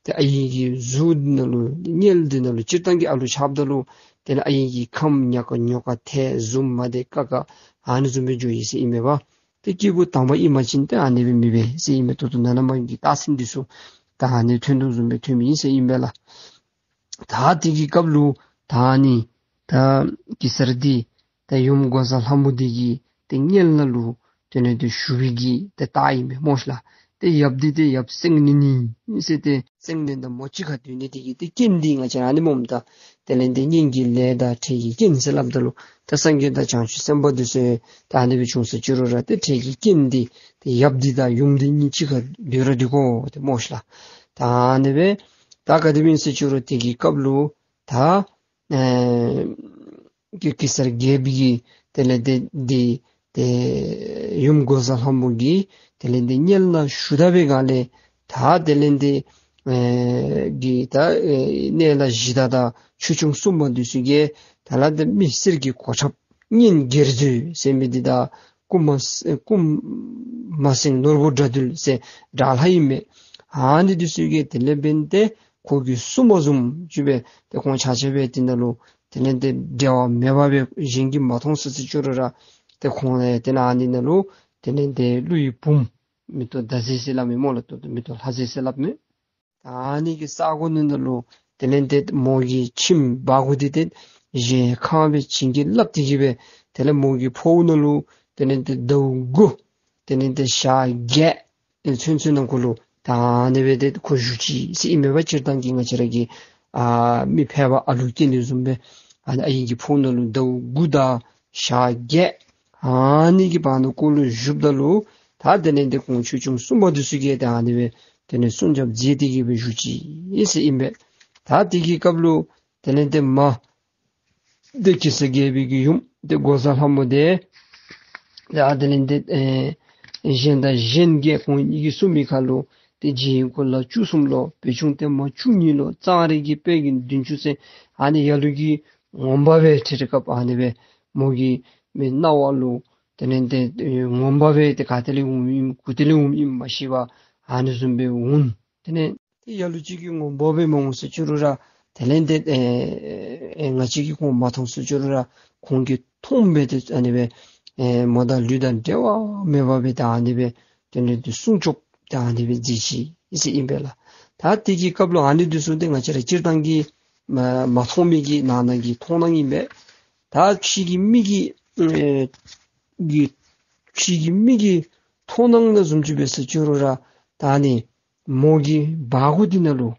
ཏེ་ཨའི་གི་གཟུགས་འདི་ནང་ལུ་མངལ་འདི་ནང་ལུ་སྤྱིར་བཏང་གི་ཨ་ལུ་ཆགསཔ་ད་ལུ་དེ་ལས་ཨའི་གི་ཁམས་ཉག་ཀ་ཉོག་ཀ་ཐལ། གཟུགས་མ་བདེ་ཀ་ཀ་ཨ་ནི་བཟུམ་སྦེ་འགྱོ་ཡི་ཟེར་ཨིན་མས་པ། ཏེ་སྐྱེས་བུ་དམ་པ་ཨིན་པ་ཅིན་ཏེ་ཨ་ནི་སྦེ་མི་འབད་ཟེར་ཨིན་མས། ད་ལྟོ་ནཱ་ལས་མར་གྱི་རྟགས་མཚན་འདི་ཚུ་ད་ཨ་ནི་ཐོན་དོ་བཟུམ་སྦེ་ཐོན་མི་ཨིན་ཟེར་ཨིན་པས་ལགས། ད་དེ་གི་སྐབས་ལུ་ད་ཨ་ནི་ད་གེ་སར་འདི་ད་ཡུམ་འགོག་བཟའ་ལྷ་མོ་འདི་གི་ཏེ་མངལ་ནང་ལུ་དེ་ལས་ཏེ་ཞུགས་པའི་གི་ཏེ་རྟགས་ཨིན་པས་སྨོ་ཤ་ལགས། ཏེ་ཡབ་འདི་ཏེ་ཡབ་སེང་བློན་ཨིན་ཟེར་ཏེ་སེང་བློན་དང་མོ་གཅིག་ཁར་སྡོད་ནི་དེ་གིས་ཏེ་རྐྱེན་འདི་ང་བཅས་ཨ་ནི་སྨོ་ད། དེ་ལས་ཏེ་གཉེན་གྱི་ལས་དང་འཕྲལ་གྱི་རྐྱེན་ཟེར་སླབ་ད་ལུ་ད་སངས་རྒྱས་དང་བྱང་ཆུབ་སེམས་དཔའ་འདི་ཚུ་ད་ཨ་ནི་སྦེ་བྱུང་ས་ཅི་རུང་ར་ཏེ་འཕྲལ་གྱི་རྐྱེན་འདི་ཏེ་ཡབ་འདི་དང་ཡུམ་འདི་གཉིས་གཅིག་ཁར་སྡོད་ར་སྡོད་དགོ་ཏེ་སྨོ་ཤ་ལགས། ད་ཨ་ནི་སྦེ་ད་ག་དེ་སྦེ་ཨིན་ས་ཅི་རུང་དེ་གི་སྐབས་ལུ་ད་ཨེ་གེ་གེ་སར་རྒྱལ་པོ་གིས་དེ་ལས་ཏེ་འདི་ཏེ་ཡུམ་འགོག་བཟའ་ལྷ་མོ་གི་དེ་ལས་ཏེ་མངལ་ནང་ཞུགས་ད་པའི་སྒང་ལས་ད་དེ་ལས་ཏེ་ཨེ་གི་ད་ཨེ་གནས་ལ་གཞི་བདག་དང་ཆོས་སྐྱོང་སྲུང་མ་འདི་ཚུ་གིས་ད་ལས་ཏེ་མི་གསེར་གྱི་གོ་ཁྲབ་གཉན་གེར་མཛོད་ཟེར་མི་འདི་དང་རྐུན་མ་རྐུན་མ་སེང་ནོར་བུ་དགྲ་འདུལ་ཟེར་དགྲ་ལྷ་ཨིན་མས། ཨ་ནི་འདི་ཚུ་གིས་དེ་ལས་འབདན་ཏེ་ཁོ་གི་སྲུང་མ་བཟུམ་ཅིག་སྦེ་ཏེ་ཁོང་ཆ་ཁྱབ་སྦེ་དེ་ནང་ལུ་དེ་ལས་ཏེ་འབྲལ་བ་མེད་པར་སྦེ་གཞན་གྱིས་མ་མཐོང་ས་ཅི་རུང་ར་ཏེ་ཁོང་ལས་དེ་ལས་ཨ་ནི་ནང་ལུ་དེ་ལས་ཏེ་ཀླུ་ཡི་བུམོ་མེ་ཏོག་ཟླ་མཛེས་ཟེར་སླབ་མི་སྨོ་ལགས། ཏོ་ཏོ་མེ་ཏོག་ལྷ་མཛེས་ཟེར་སླབ་མི། ད་ཨ་ནི་གི་ས་གོ་ནང་ལུ་དེ་ལས་ཏེ་མོ་གི་ཁྱིམ་སྦ་གུ་འདི་ཏེ་གཞལ་ཁང་སྦེ་བྱིན་གྱིས་བརླབས་ཏེ་གི་སྦེ་དེ་ལས་མོ་གི་ཕོཝ་ནང་ལུ་དེ་ལས་ཏེ་ཟླཝ་དགུ་དེ་ལས་ཏེ་ཞག་བརྒྱད་ཚུན་ཚོད་ནང་འཁོད་ལུ་ད་ཨ་ནི་སྦེ་ཏེ་ཁོ་བཞུགས་ཅི་ཟེར་ཨིན་མས་པ། སྤྱིར་བཏང་གི་ང་བཅས་ར་གི་ཨ་མི་ཕལ་པ་ཨ་ལུ་སྐྱེ་ནི་བཟུམ་སྦེ་ཨ་ནི་ཨའི་གི་ཕོཝ་ནང་ལུ་ཟླཝ་དགུ་དང་ཞག་བརྒྱད་ཨ་ནི་གི་བར་ན་འཁོད་ལུ་བཞུགསཔ་ད་ལུ་ད་དེ་ལས་ཏེ་ཁོང་ཆོས་སྐྱོང་སྲུང་མ་འདི་ཚུ་གིས་ད་ཨ་ནི་སྦེ་དེ་ལས་སྲུང་སྐྱོབ་མཛད་དེ་གི་སྦེ་བཞུགས་ཅི་ཟེར་ཨིན་པས། ད་དེ་གི་སྐབས་ལུ་དེ་ལས་ཏེ་མ་ཏེ་གེ་སར་རྒྱལ་པོའི་གི་ཡུམ་ཏེ་འགོག་བཟའ་ལྷ་མོ་འདི་ཏེ་ཨ་དེ་ལས་ཏེ་ཨེ་གཞན་དང་གཞན་གྱི་ཁོང་གཉིས་ཀྱིས་གསུངས་མི་ཁར་ལུ་ཏེ་རྗེ་ཡི་གོ་ལ་བཅུ་གསུམ་ལོ། བེ་ཆུང་བརྟན་མ་བཅུ་གཉིས་ལོ། གཙང་རས་ཀྱི་དཔལ་གྱི་བདུན་ཅུ་ཟེར་ཨ་ནི་ལ་ལུ་གིས་ངོམ་པ་སྦེ་ཁྲིད་དེ་སྐབས་ཨ་ནི་སྦེ་མོ་གི་མི་རྣ་བ་ལུ་དེ་ལས་ཏེ་ངོམ་པ་སྦེ་ཏེ་ག་ཏེ་ལས་འོངམ་ཨིན་གུ་ཏེ་ལས་འོངམ་ཨིན་མ་ཤེས་པར་ ཨ་ནི་བཟུམ་སྦེ་འོང་། དེ་ལས་ཏེ་ལ་ལུ་ཅིག་གིས་ངོ་མ་སྦེ་མ་འོང་ཟེར་ཅི་རུང་ར་དེ་ལས་ཏེ་ཨེ་ཨེ་ང་བཅས་ཀྱིས་ཁོང་མ་མཐོང་ཟེར་ཅི་རུང་ར་ཁོང་གིས་མཐོང་སྦེ་ཏེ་ཨ་ནི་སྦེ་ཨེ་མོ་དང་ལུས་དང་འབྲལ་བ་མེད་པ་སྦེ་ད་ཨ་ནི་སྦེ་དེ་ལས་ཏེ་སྲུང་སྐྱོབ་ད་ཨ་ནི་སྦེ་མཛད་ཅི་ཟེར་ཨིན་པས་ལགས། ད་དེ་གི་སྐབས་ལུ་ཨ་ནི་འདི་ཚུ་ཏེ་ང་བཅས་ར་སྤྱིར་བཏང་གི་མ་མ་མཐོང་མི་གི་ནང་ན་གི་མཐོང་སྣང་ཨིན་པས། ད་ཕྱི་གི་མི་གི་ཨེ་གི་ཕྱི་གི་མི་གི་མཐོང་སྣང་ནང་བཟུམ་ཅིག་འབད་ཟེར་ཅི་རུང་ར་ད་ཨ་ནི་མོ་གི་སྦ་སྒོ་འདི་ནང་ལུ་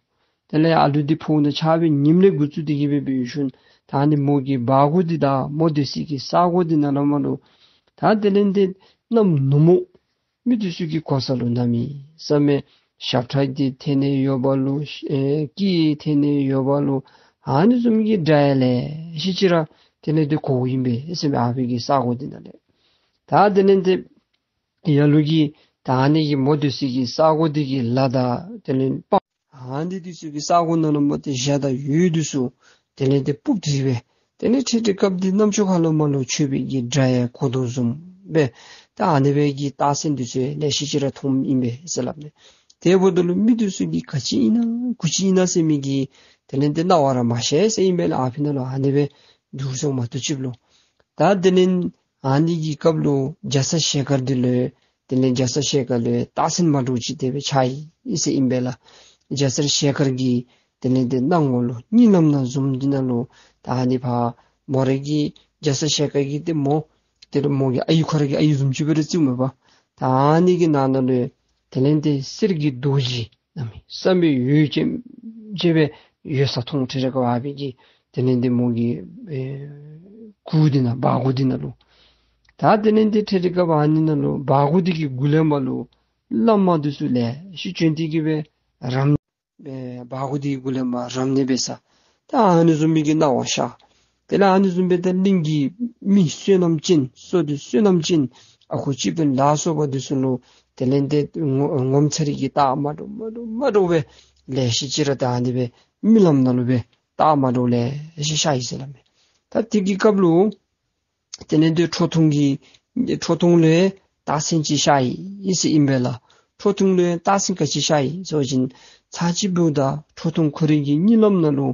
དེ་ལས་ཨ་ལུ་འདི་ཕོཝ་ནང་ཆགས་པའི་ཉིནམ་ལས་འགོ་བཙུགས་ཏེ་གི་སྦེ་འབད་ཞིནམ་ད་ཨ་ནི་མོ་གི་སྦ་སྒོ་འདི་དང་མོ་སྡོད་སའི་གི་ས་སྒོ་འདི་ནང་ལུ་མར་ལུ་ད་དེ་ལས་ཏེ་གནམ་ནུབ་མོ་མི་འདི་ཚུ་གི་གོ་ས་ལུ་གནམ་མེད་ས་མེད་ཞབས་ཁྲ་འདི་འཐེན་ནི་ཡོདཔ་ལུ་ཨེ་སྐད་འཐེན་ནི་ཡོདཔ་ལུ་ཨ་ནི་བཟུམ་གྱི་སྒྲ་ཡང་ལེ་ཤ་ཅིག་ར་དེ་ལས་ཏེ་གོཝ་ཨིན་པས་ཟེར་མས། ཨ་ཕི་གི་ས་སྒོ་འདི་ནང་ལས་ད་དེ་ལས་ཏེ་ལ་ལུ་གིས་ད་ཨ་ནི་གི་མོ་སྡོད་སའི་གི་ས་སྒོ་འདི་གི་ལ་དང་དེ་ལས་སྤང་ཨ་ནི་འདི་ཚུ་གི་ས་སྒོ་ནང་ལུ་མར་ཏེ་གཞའ་དང་གཡུ་འདི་ཚུ་དེ་ལས་ཏེ་སྤུབས་ཏེ་སྦེ་དེ་ལས་ཁྲིད་ཁྲིད་སྐབས་འདི་གནམ་ཕྱོགས་ཁ་ལུ་མར་ལུ་མཆོད་པའི་གི་སྒྲ་ཡང་གོ་དོ་བཟུམ་སྦེ་ད་ཨ་ནི་སྦེ་གི་རྟགས་མཚན་འདི་ཚུ་ལེ་ཤ་ཅིག་ར་མཐོངམ་ཨིན་པས་ཟེར་སླབ་མས། དེ་འབདཝ་ད་ལུ་མི་འདི་ཚུ་གིས་ག་ཅི་ཨིན་ན་གུ་ཅི་ཨིན་ན་ཟེར་མི་གི་དེ་ལས་ཏེ་སྣང་བ་ར་མ་ཤར་ཟེར་ཨིན་པས་ལགས། ཨ་ཕི་ནང་ལུ་ཨ་ནི་སྦེ་འདུག་སོང་མ་གཏོགས་ཅིག་ལུ་ད་དེ་ལས་ཨ་ནི་གི་སྐབས་ལུ་རྒྱ་ཚ་ཞལ་དཀར་འདི་ལུ་དེ་ལས་རྒྱ་ཚ་ཞལ་དཀར་ལུ་རྟགས་མཚན་མ་འདྲཝ་ཅིག་དེ་སྦེ་འཆར་ཡི་ཟེར་ཨིན་པས་ལགས། རྒྱ་ཚ་ཞལ་དཀར་གྱི་དེ་ལས་ཏེ་སྣང་ངོ་ལུ་གཉིད་ལམ་ནང་བཟུམ་འདི་ནང་ལུ་ད་ཨ་ནི་ཕར་མོ་ར་གི་རྒྱ་ཚ་ཞལ་དཀར་གྱི་ཏེ་མོ་དེ་ལས་མོ་གི་ཨའི་ཁོ་ར་གི་ཨའི་བཟུམ་ཅིག་སྦེ་ར་བརྩིཝ་མས་པ། ད་ཨ་ནི་གི་ནང་ན་ལུ་དེ་ལས་ཏེ་གསེར་གྱི་རྡོ་རྗེ་གནམ་མེད་ས་མེད་འོད་ཆེམ་ཆེ་སྦེ་ཡོད་ས་མཐོང་། ཁྲིད་ཁྲིད་སྐབས་ཨ་ཕི་གི་དེ་ལས་ཏེ་མོ་གི་ཨེ་གུར་འདི་ནང་སྦ་སྒོ་འདི་ནང་ལུ་ད་དེ་ལས་ཏེ་ཁྲིད་ཁྲིད་སྐབས་ཨ་ནི་ནང་ལུ་སྦ་སྒོ་འདི་གི་གུ་ལས་མར་ལུ་བླ་མ་འདི་ཚུ་ལེ་ཤ་བྱོན་ཏེ་གི་སྦེ་རམ་ཨེ་སྦ་སྒོ་འདི་གི་གུ་ལས་མར་རམ་ནི་འབད་ས་ད་ཨ་ནི་བཟུམ་མའི་གི་སྣང་བ་ཤར། དེ་ལས་ཨ་ནི་བཟུམ་སྦེ་ད་གླིང་གི་མི་བསོད་ནམས་ཅན་བསོད་བདེ་བསོད་ནམས་ཅན་ཨ་ཁུ་སྤྱི་དཔོན་ལ་སོགས་པ་འདི་ཚུ་ལུ་དེ་ལས་ཏེ་ངོ་ངོ་མཚར་གྱི་རྟགས་མ་འདྲཝ་མ་འདྲཝ་མ་འདྲཝ་སྦེ་ལེ་ཤ་ཅིག་ར་ད་ཨ་ནི་སྦེ་རྨི་ལམ་ནང་ལུ་སྦེ་རྟགས་མ་འདྲཝ་ལེ་ཤ་ཤར་ཡི་ཟེར་སླབ་མས། ད་དེ་གི་སྐབས་ལུ་དེ་ལས་ཏེ་ཁྲོ་ཐུང་གི་ཁྲོ་ཐུང་ལུ་རྟགས་མཚན་ཅིག་ཤར་ཡི་ཟེར་ཨིན་པས་ལགས། ཁྲོ་ཐུང་ལུ་རྟགས་མཚན་ག་ཅི་ཤར་ཡི་ཟེར་བ་ཅིན་ཚར་གཅིག་འབདཝ་ད་ཁྲོ་ཐུང་ཁོ་རའི་གི་གཉིད་ལམ་ནང་ལུ་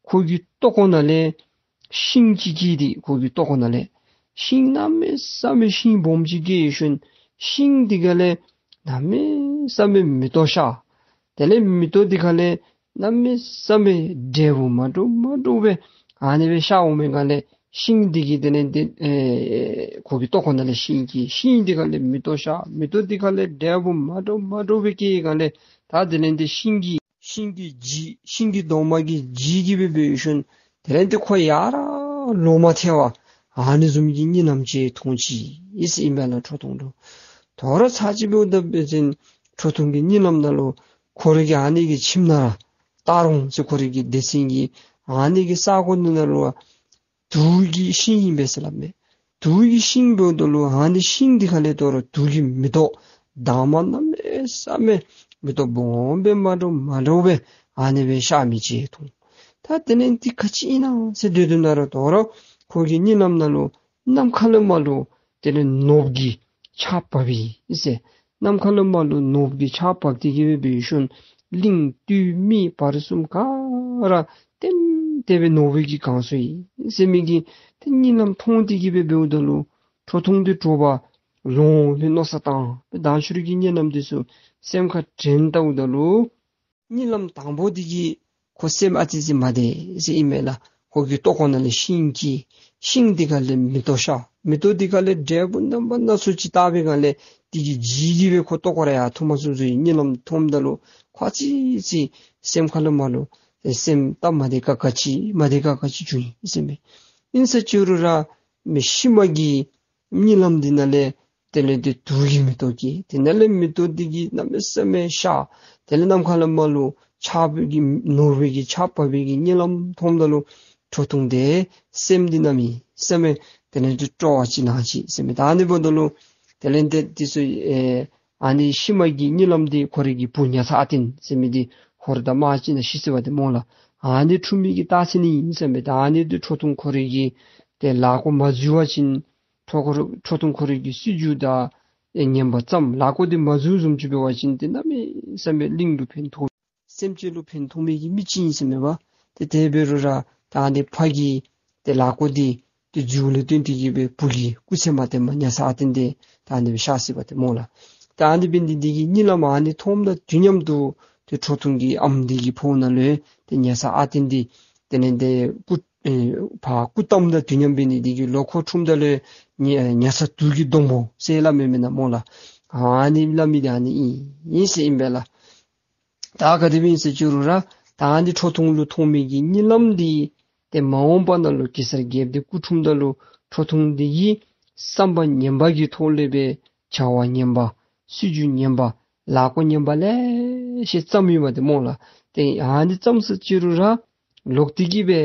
ཁོ་གི་ལྟོ་ཁོག་ནང་ལས་ཤིང་ཅིག་སྐྱེས་ཏེ་ཁོ་གི་ལྟོ་ཁོག་ནང་ལས་ཤིང་གནམ་མེད་ས་མེད་ཤིང་སྦོམ་ཅིག་སྐྱེས་ཡོད་ཞིནམ་ཤིང་འདི་ཁ་ལས་གནམ་མེད་ས་མེད་མེ་ཏོག་ཤར། དེ་ལས་མེ་ཏོག་འདི་ཁ་ལས་གནམ་མེད་ས་མེད་འབྲས་བུ་མ་འདྲཝ་མ་འདྲཝ་སྦེ་ཨ་ནི་སྦེ་ཤར་འོང་མི་ཁ་ལས་ཤིང་འདི་གི་དེ་ལས་ཏེ་ཨེ་ཁོ་གི་ལྟོ་ཁོག་ནང་ལས་ཤིང་སྐྱེས། ཤིང་འདི་ཁ་ལས་མེ་ཏོག་ཤར། མེ་ཏོག་འདི་ཁ་ལས་འབྲས་བུ་མ་འདྲཝ་མ་འདྲཝ་སྦེ་སྐྱེས་ཁ་ལས་ད་དེ་ལས་ཏེ་ཤིང་གི་ཤིང་གི་ལྗིད་ཤིང་གི་སྡོང་མ་གི་ལྗིད་ཀྱིས་སྦེ་འབད་ཞིནམ་དེ་ལས་ཏེ་ཁོ་ཡར་ལོང་མ་ཐལ་བར་ཨ་ནི་བཟུམ་གྱི་གཉིད་ལམ་ཅིག་མཐོང་ཅི་ཟེར་ཨིན་པས་ལགས་ཁྲོ་ཐུང་ལུ། དོ་རུང་ཚར་གཅིག་འབདཝ་ད་འབད་བ་ཅིན་ཁྲོ་ཐུང་གི་གཉིད་ལམ་ནང་ལུ་ཁོ་རའི་གི་ཨ་ནི་གི་ཁྱིམ་ནང་ར་སྟག་རོང་ཟེར་ཁོ་རའི་གི་སྡེ་ཚན་གྱི་ཨ་ནི་གི་ས་གོ་འདི་ནང་ལུ་དུག་གི་ཤིང་ཨིན་པས་ཟེར་སླབ་མས། དུག་གི་ཤིང་འབདཝ་ད་ལུ་ཨ་ནི་ཤིང་འདི་ཁ་ལས་དོ་རུང་དུག་གི་མེ་ཏོག་དྭངས་མ་གནམ་མེད་ས་མེད་མེ་ཏོག་སྦོམ་སྦེ་མ་འདྲཝ་མ་འདྲཝ་སྦེ་ཨ་ནི་སྦེ་ཤར་མི་ཅིག་མཐོང་། ད་དེ་ལས་འདི་ག་ཅི་ཨིན་ན་ཟེར་སྡོད་དོ་ན་ར་དོ་རུང་ཁོ་གི་གཉིད་ལམ་ནང་ལུ་ནམ་མཁའ་ལས་མར་ལུ་དེ་ལས་ནོར་བུ་གི་ཆརཔ་འབབ་ཡི་ཟེར། ནམ་མཁའ་ལས་མར་ལུ་ནོར་བུ་གི་ཆརཔ་འབབ་སྟེ་གི་སྦེ་འབད་ཞིནམ་གླིང་སྟོད་སྨད་བར་གསུམ་ག་ར་ལྟེམ་ལྟེ་སྦེ་ནོར་བུ་གིས་གང་སོང་ཡི་ཟེར་མི་གི་ཏེ་གཉིད་ལམ་མཐོང་སྟེ་གི་སྦེ་འབདཝ་ད་ལུ་ཁྲོ་ཐུང་འདི་དྲོ་པ་ལོང་སྦེ་མནོ་བསམ་བཏང་སྦེ་མདང་ཕྱི་རུ་གི་གཉིད་ལམ་འདི་ཚུ་སེམས་ཁར་དྲན་བལྟཝ་ད་ལུ་གཉིད་ལམ་དང་པོ་འདི་གིས་ཁོ་སེམས་ཨ་ཙི་ཅིག་མ་བདེ་ཟེར་ཨིན་མས་ལགས། ཁོ་གི་ལྟོ་ཁོག་ནང་ལས་ཤིང་སྐྱེས། ཤིང་འདི་ཁ་ལས་མེ་ཏོག་ཤར། མེ་ཏོག་འདི་ཁ་ལས་འབྲས་བུ་རྣམ་པ་སྣ་ཚོགས་ཅིག་བཏགས་པའི་སྒང་ལས་དེ་གི་ལྗིད་ཀྱིས་སྦེ་ཁོ་ལྟོ་ཁོག་ར་ཡར་འཐུང་མ་ཚུགས་ཚུགས་ཀྱི་གཉིད་ལམ་མཐོངམ་ད་ལུ་ཁོ་ཨ་ཙི་ཅིག་སེམས་ཁ་ལུ་མར་ལུ་སེམས་སྟབས་མ་བདེ་ཁག་ཁ་ཅིག་མ་བདེ་ཁག་ཁ་ཅིག་བྱུང་ཡི་ཟེར་མས། ཨིན་ས་ཅི་རུང་ར་མི་ཤུལ་མ་གི་གཉིད་ལམ་འདི་ནང་ལས་དེ་ལས་ཏེ་དུག་གི་མེ་ཏོག་སྐྱེས། དེ་ནང་ལས་མེ་ཏོག་འདི་གིས་གནམ་མེད་ས་མེད་ཤར། དེ་ལས་ནམ་མཁའ་ལས་མར་ལུ་ཆརཔ་གི་ནོར་བུ་གི་ཆརཔ་འབབ་པའི་གི་གཉིད་ལམ་མཐོངམ་ད་ལུ་ཁྲོ་ཐུང་འདི་སེམས་འདི་གནམ་མེད་ས་མེད་དེ་ལས་ཏེ་སྤྲོ་བ་ཅིག་གནང་ཅི་ཟེར་མས། ད་ཨ་ནི་འབདཝ་ད་ལུ་དེ་ལས་ཏེ་འདི་ཚུ་ཨེ་ཨ་ནི་ཤུལ་མ་གི་གཉིད་ལམ་འདི་ཁོ་རའི་གི་བུ་ཉ་ཚ་ཨ་བརྟན་ཟེར་མི་འདི་ཧོར་དང་དམག་ཅིག་ནང་ཤི་སོང་བ་འདི་སྨོ་ལགས། ཨ་ནི་འཁྲུངས་མི་གི་རྟགས་མཚན་ཨིན་ཟེར་མས། ད་ཨ་ནི་འདི་ཁྲོ་ཐུང་ཁོ་རའི་གི་ཏེ་ལཱ་འགོ་མ་འཛུལ་བ་ཅིན་ཁྲོ་ཁོ་ར་ཁྲོ་ཐུང་ཁོ་རའི་གི་སྲིད་བྱུས་དང་ ཨེ་ངན་པ་བརྩམས། ལག་མགོ་འདི་མ་འཛུལ་བཟུམ་ཅིག་འབད་བ་ཅིན་ཏེ་གནམ་མེད་ས་མེད་གླིང་ལུ་ཕན་ཐོགས། སེམས་ཅན་ལུ་ཕན་ཐོགས་མི་གི་མི་ཅིག་ཨིན་ཟེར་མས་པ། ཏེ་དེ་འབད་རུང་ར་ད་ཨ་ནི་ཕ་གིས་ཏེ་ལག་མགོ་འདི་ཏེ་འཛུལ་ལུ་བརྟེན་ཏེ་གིས་སྦེ་བུ་གིས་སྐུ་ཚེ་མ་བརྟན་པར་ཉ་ཚ་ཨ་བརྟན་འདི་ད་ཨ་ནི་སྦེ་གཤགས་སོ་པ་ཏེ་སྨོ་ལགས། ད་ཨ་ནི་འབད་ནི་འདི་གིས་གཉིད་ལམ་ཨ་ནི་མཐོངམ་ད་དུས་མཉམ་དུ་ཏེ་ཁྲོ་ཐུང་གི་ཨམ་འདི་གི་ཕོཝ་ནང་ལུ་ཏེ་ཉ་ཚ་ཨ་བརྟན་འདི་དེ་ལས་ཏེ་སྐུ་ཨེ་ཕར་སྐུ་བལྟམས་ད་དུས་མཉམ་འབད་ནི་འདི་གིས་ལོག་ཁོ་འཁྲུངསམ་ད་ལུ་ཉ་ཉ་ཚ་དུག་གི་སྡོང་པོ་ཟེར་སླབ་མི་མེན་ན་སྨོ་ལགས། ཨ་ནི་སླབ་མི་འདི་ཨ་ནི་ཨིན་ཨིན་ཟེར་ཨིན་པས་ལགས། ད་ག་དེ་སྦེ་ཨིན་ཟེར་ཅི་རུང་ར་ད་ཨ་ནི་ཁྲོ་ཐུང་ལུ་མཐོང་མི་གི་གཉིད་ལམ་འདི་ཏེ་མ་འོངས་པ་ནང་ལུ་གེ་སར་རྒྱལཔོ་འདི་སྐུ་འཁྲུངསམ་ད་ལུ་ཁྲོ་ཐུང་འདི་གིས་བསམ་པ་ངན་པ་གི་ཐོག་ལས་སྦེ་བྱ་བ་ངན་པ་སྲིད་བྱུས་ངན་པ་ལག་མགོ་ངན་པ་ལེ་ཤ་བརྩམས་ཡོདཔ་ཏེ་སྨོ་ལགས། ཏེ་ཨ་ནི་བརྩམས་སོ་ཅི་རུང་ར་ལོག་སྟེ་གིས་སྦེ་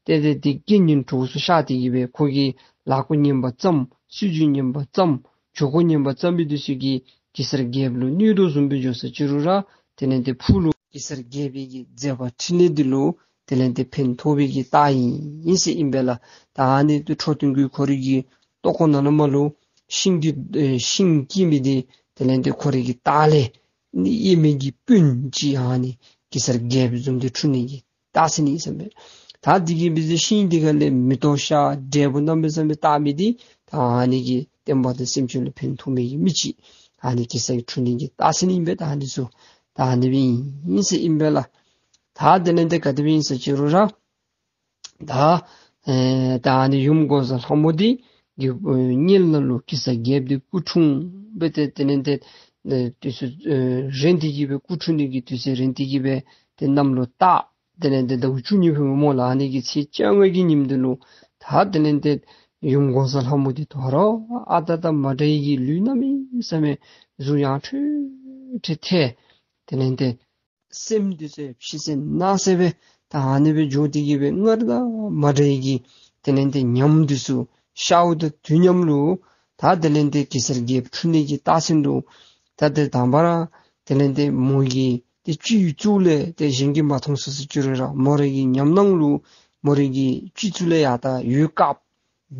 ཏེ་ཏེ་ཏེ་རྐྱེན་ངན་གྲོགས་སུ་ཤར་ཏེ་གིས་སྦེ་ཁོ་གིས་ལག་མགོ་ངན་པ་བརྩམས། སྲིད་བྱུས་ངན་པ་བརྩམས། ཇུས་འགོ་ངན་པ་བརྩམས་མི་འདི་ཚུ་གིས་གེ་སར་རྒྱལཔོ་ལུ་གནོད་དོ་བཟུམ་སྦེ་འགྱོ་སོ་ཅི་རུང་ར་དེ་ལས་ཏེ་ཕུགས་ལུ་གེ་སར་རྒྱལ་པོའི་གི་མཛད་པ་འཕྲིན་ལས་འདི་ལུ་དེ་ལས་ཏེ་ཕན་ཐོགས་པའི་གི་རྟགས་ཨིན་ཨིན་ཟེར་ཨིན་པས་ལགས། ད་ཨ་ནི་ཏེ་ཁྲོ་ཐུང་གི་ཁོ་རའི་གི་ལྟག་ཀོ་ནང་ན་མར་ལུ་ཤིང་གི་ཨེ་ཤིང་སྐྱེས་མི་འདི་དེ་ལས་ཏེ་ཁོ་རའི་གི་ལྟག་ལས་ནི་གཡས་མའི་གི་སྤུན་ཅིག་ཨ་ནི་གེ་སར་རྒྱལཔོ་བཟུམ་འདི་འཁྲུངས་ནི་གི་རྟགས་མཚན་ཨིན་ཟེར་མས། ད་འདི་གིས་འབད་ཟེར་ཤིང་འདི་ཁ་ལས་མེ་ཏོག་ཤར་འབྲས་བུ་རྣམ་པ་ཚང་བའི་རྟགས་མི་འདི་ད་ཨ་ནི་གིས་བསྟན་པ་དང་སེམས་ཅན་ལུ་ཕན་ཐོགས་མི་གི་མི་ཅིག་ཨ་ནི་གེ་སར་འཁྲུངས་ནི་གི་རྟགས་མཚན་ཨིན་པས། ད་ཨ་ནི་ཚུ་ད་ཨ་ནི་སྦེ་ཨིན་ཟེར་ཨིན་པས་ལགས། ད་དེ་ལས་ཏེ་ག་དེ་སྦེ་ཨིན་ཟེར་ཅི་རུང་ར་ད་ཨེ་ད་ཨ་ནི་ཡུམ་འགོག་བཟའ་ལྷ་མོ་འདི་གི་ཨེ་མངལ་ནང་ལུ་གེ་སར་རྒྱལཔོ་འདི་སྐུ་འཁྲུངས་སྦེ་ཏེ་དེ་ལས་ཏེ་ཨེ་དུས་ཚོད་ཨེ་རན་ཏེ་གིས་སྦེ་སྐུ་འཁྲུངས་ནི་གི་དུས་ཚོད་རན་ཏེ་གིས་སྦེ་ཏེ་གནམ་ལོ་སྟག་དེ་ལས་ཏེ་ཟླཝ་བཅུ་གཉིས་པའི་སྨོ་ལགས། ཨ་ནི་གི་ཚེས་བཅོ་ལྔ་གི་ཉིནམ་འདི་ལུ་ད་དེ་ལས་ཏེ་ཡུམ་འགོག་བཟའ་ལྷ་མོ་འདི་དོ་རུང་ཨ་རྟག་རྟག་མ་འདྲ་བའི་གི་ལུས་གནམ་མེད་ས་མེད་གཟུགས་ཡང་ཁྲོས་ཁྲོས་ཐལ། དེ་ལས་ཏེ་སེམས་འདི་ཚུ་ཕྱི་གསལ་ནང་གསལ་སྦེ་ད་ཨ་ནི་སྦེ་འགྱོ་སྟེ་གིས་སྦེ་སྔར་དང་མ་འདྲ་བའི་གི་དེ་ལས་ཏེ་ཉམས་འདི་ཚུ་ཤརཝ་དང་དུས་མཉམ་ལུ་ད་དེ་ལས་ཏེ་གེ་སར་རྒྱལཔོ་འཁྲུངས་ནི་གི་རྟགས་མཚན་ལུ་ད་ཏེ་དང་པ་ར་དེ་ལས་ཏེ་མོ་གི་ཏེ་སྤྱི་གཙུག་ལས་ཏེ་གཞན་གྱིས་མ་མཐོང་ཟེར་ཟེར་ཅི་རུང་ར་མོ་རའི་གི་ཉམས་སྣང་ལུ་མོ་རའི་གི་སྤྱི་གཙུག་ལས་ཡར་ད་འོད་དཀརཔོ་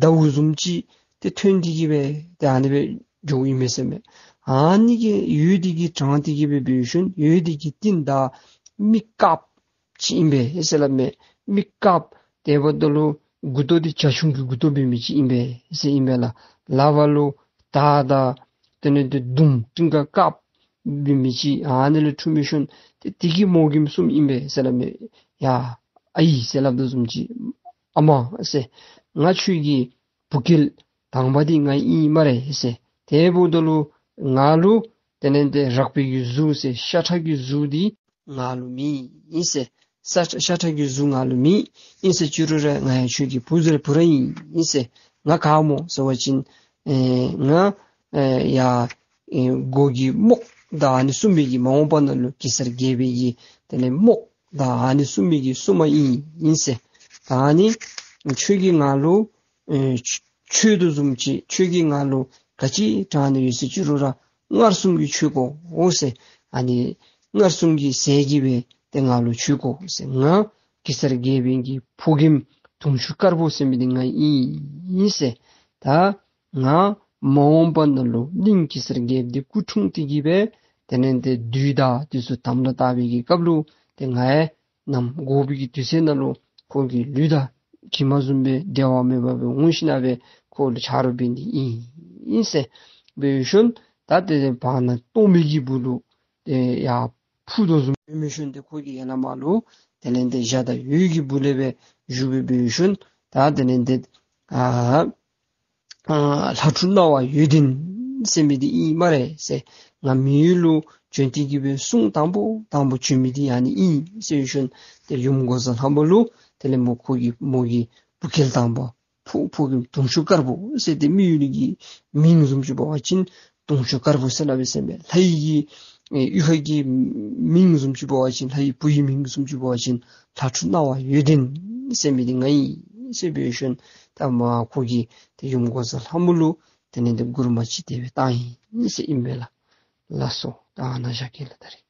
ཟླཝ་བཟུམ་ཅིག་ཏེ་ཐོན་ཏེ་གིས་སྦེ་ཏེ་ཨ་ནི་སྦེ་འགྱོཝ་ཨིན་མས་ཟེར་མས། ཨ་ནི་གི་འོད་འདི་གིས་དྲངས་ཏེ་གིས་སྦེ་འབད་ཞིནམ་འོད་འདི་གི་རྟིང་བདའ་མི་དཀརཔོ་ཅིག་ཨིན་པས་ཟེར་སླབ་མས། མི་དཀརཔོ་དེ་འབདཝ་ད་ལུ་མགུ་ཏོ་འདི་བྱ་ཁྱུང་གི་མགུ་ཏོ་འབད་མི་ཅིག་ཨིན་པས་ཟེར་ཨིན་པས་ལགས། ལག་པ་ལུ་དར་དང་དེ་ལས་ཏེ་མདུང་ཀྲིང་ཀ་དཀརཔོ་འབད་མི་ཅིག་ཨ་ནི་ལུ་འཁྲུངས་འབད་ཞིནམ་ཏེ་དེ་གིས་མོ་གིས་གསུངམ་ཨིན་པས་ཟེར་སླབ་མས། ཡ་ཨའི་ཟེར་སླབ་དོ་བཟུམ་ཅིག་ཨ་མ་ཟེར། ང་ཁྱོད་ཀྱི་བུ་སྐལ་དང་པ་འདི་ང་ཨིན་སྨ་རེ་ཟེར། དེ་འབདཝ་ད་ལུ་ང་ལུ་དེ་ལས་ཏེ་རགས་པའི་གི་གཟུགས་ཟེར་ཤ་ཁྲག་གི་གཟུགས་འདི་ང་ལུ་མེད་ཨིན་ཟེར། ཤ་ཤ་ཁྲག་གི་གཟུགས་ང་ལུ་མེད་ཨིན་ཟེར་ཅི་རུང་ར་ང་ཡང་ཁྱོད་ཀྱི་བུ་ཟེར་བུ་ར་ཨིན་ཨིན་ཟེར། ང་ག་སྨོ་ཟེར་བ་ཅིན་ཨེ་ང་ཨེ་ཡ་ཨེ་འགོག་གི་རྨོག་དང་ཨ་ནི་སྲུང་མི་གི་མ་འོངས་པ་ནང་ལུ་གེ་སར་རྒྱལ་པོའི་གི་དེ་ལས་རྨོག་དང་ཨ་ནི་སྲུང་མི་གི་སྲུང་མ་ཨིན་ཨིན་ཟེར། ད་ཨ་ནི་ཁྱོད་ཀྱིས་ང་ལུ་ཨེ་ཆོས་དོ་བཟུམ་ཅིག་ཁྱོད་ཀྱིས་ང་ལུ་ག་ཅི་དྲང་ནི་ཡོད་ཟེར་ཅི་རུང་ར་མངར་གསུམ་གྱིས་ཆོས་གོ་འོ་ཟེར། ཨ་ནི་མངར་གསུམ་གྱི་ཟས་ཀྱིས་སྦེ་ཏེ་ང་ལུ་ཆོས་གོ་ཟེར། ང་གེ་སར་རྒྱལ་པོའི་གི་ཕོ་རྒནམ་དུང་ཆོས་དཀར་པོ་ཟེར་མི་འདི་ང་ཨིན་ཟེར། ད་ང་མ་འོངས་པ་ནང་ལུ་གླིང་གེ་སར་རྒྱལཔོ་འདི་སྐུ་འཁྲུངས་ཏེ་གིས་སྦེ་དེ་ལས་ཏེ་བདུད་དང་དེ་ཚུ་དམ་ལ་བཏགས་པའི་གི་སྐབས་ལུ་ཏེ་ང་ཡང་ནམ་འགོག་པའི་གི་དུས་ཚོད་ནང་ལུ་ཁོ་གི་ལུས་དང་གྲིབ་མ་བཟུམ་སྦེ་འབྲལ་བ་མེད་པར་སྦེ་འོང་ཞིན་ན་སྦེ་ཁོ་ལུ་ཆ་རོགས་འབད་ནི་ཨིན་ཨིན་ཟེར་འབད་ཞིནམ་ད་དེ་བར་ན་སྟོང་པའི་གི་སྦུག་ལུ་ཏེ་ཡར་འཕུར་དོ་བཟུམ་འབད་ཞིནམ་ཏེ་ཁོ་གིས་ཡར་ལས་མར་ལུ་དེ་ལས་ཏེ་འཇའ་དང་འོད་ཀྱི་སྦུག་ལས་སྦེ་བཞུགས་སྦེ་འབད་ཞིནམ་ད་དེ་ལས་ཏེ་ཨ་ཨ་ལྷ་ཕྲུག་སྣང་བ་འོད་ལྡན་ཟེར་མི་འདི་ཨིན་སྨ་རེ་ཟེར། ང་མི་ཡུལ་ལུ་བྱོན་ཏེ་གིས་སྦེ་གསུང་དང་པོ་དང་པོ་བྱོན་མི་འདི་ཨ་ནི་ཨིན་ཟེར་ཞིནམ་ཏེ་ཡུམ་འགོག་བཟའ་ལྷ་མོ་ལུ་དེ་ལས་མོ་ཁོ་གི་མོ་གི་བུ་སྐལ་དང་པ་ཕོ་ཕོ་རྒནམ་དུང་ཆོས་དཀར་པོ་ཟེར་ཏེ་མི་ཡུལ་གྱི་མིང་བཟུམ་ཅིག་འབད་བ་ཅིན་དུང་ཆོས་དཀར་པོ་ཟེར་སླབ་པས་ཟེར་མས། ལྷ་ཡི་གི་ཨེ་གཡུས་ཁ་གི་མིང་བཟུམ་ཅིག་འབད་བ་ཅིན་ལྷ་ཡི་བུ་ཡི་མིང་བཟུམ་ཅིག་འབད་བ་ཅིན་ལྷ་ཕྲུག་སྣང་བ་འོད་ལྡན་ཟེར་མི་འདི་ང་ཨིན་ཟེར་འབད་ཞིནམ་ད་མ་ཁོ་གིས་ཏེ་ཡུམ་འགོག་བཟའ་ལྷ་མོ་ལུ་དེ་ལས་ཏེ་མགུར་མ་ཅིག་དེ་སྦེ་བཏང་ཡི་ཟེར་ཨིན་པས་ལགས། ལགས་སོ། ད་ཨ་ནཱ་བཞག་གེ་ལགས་ད་རིས།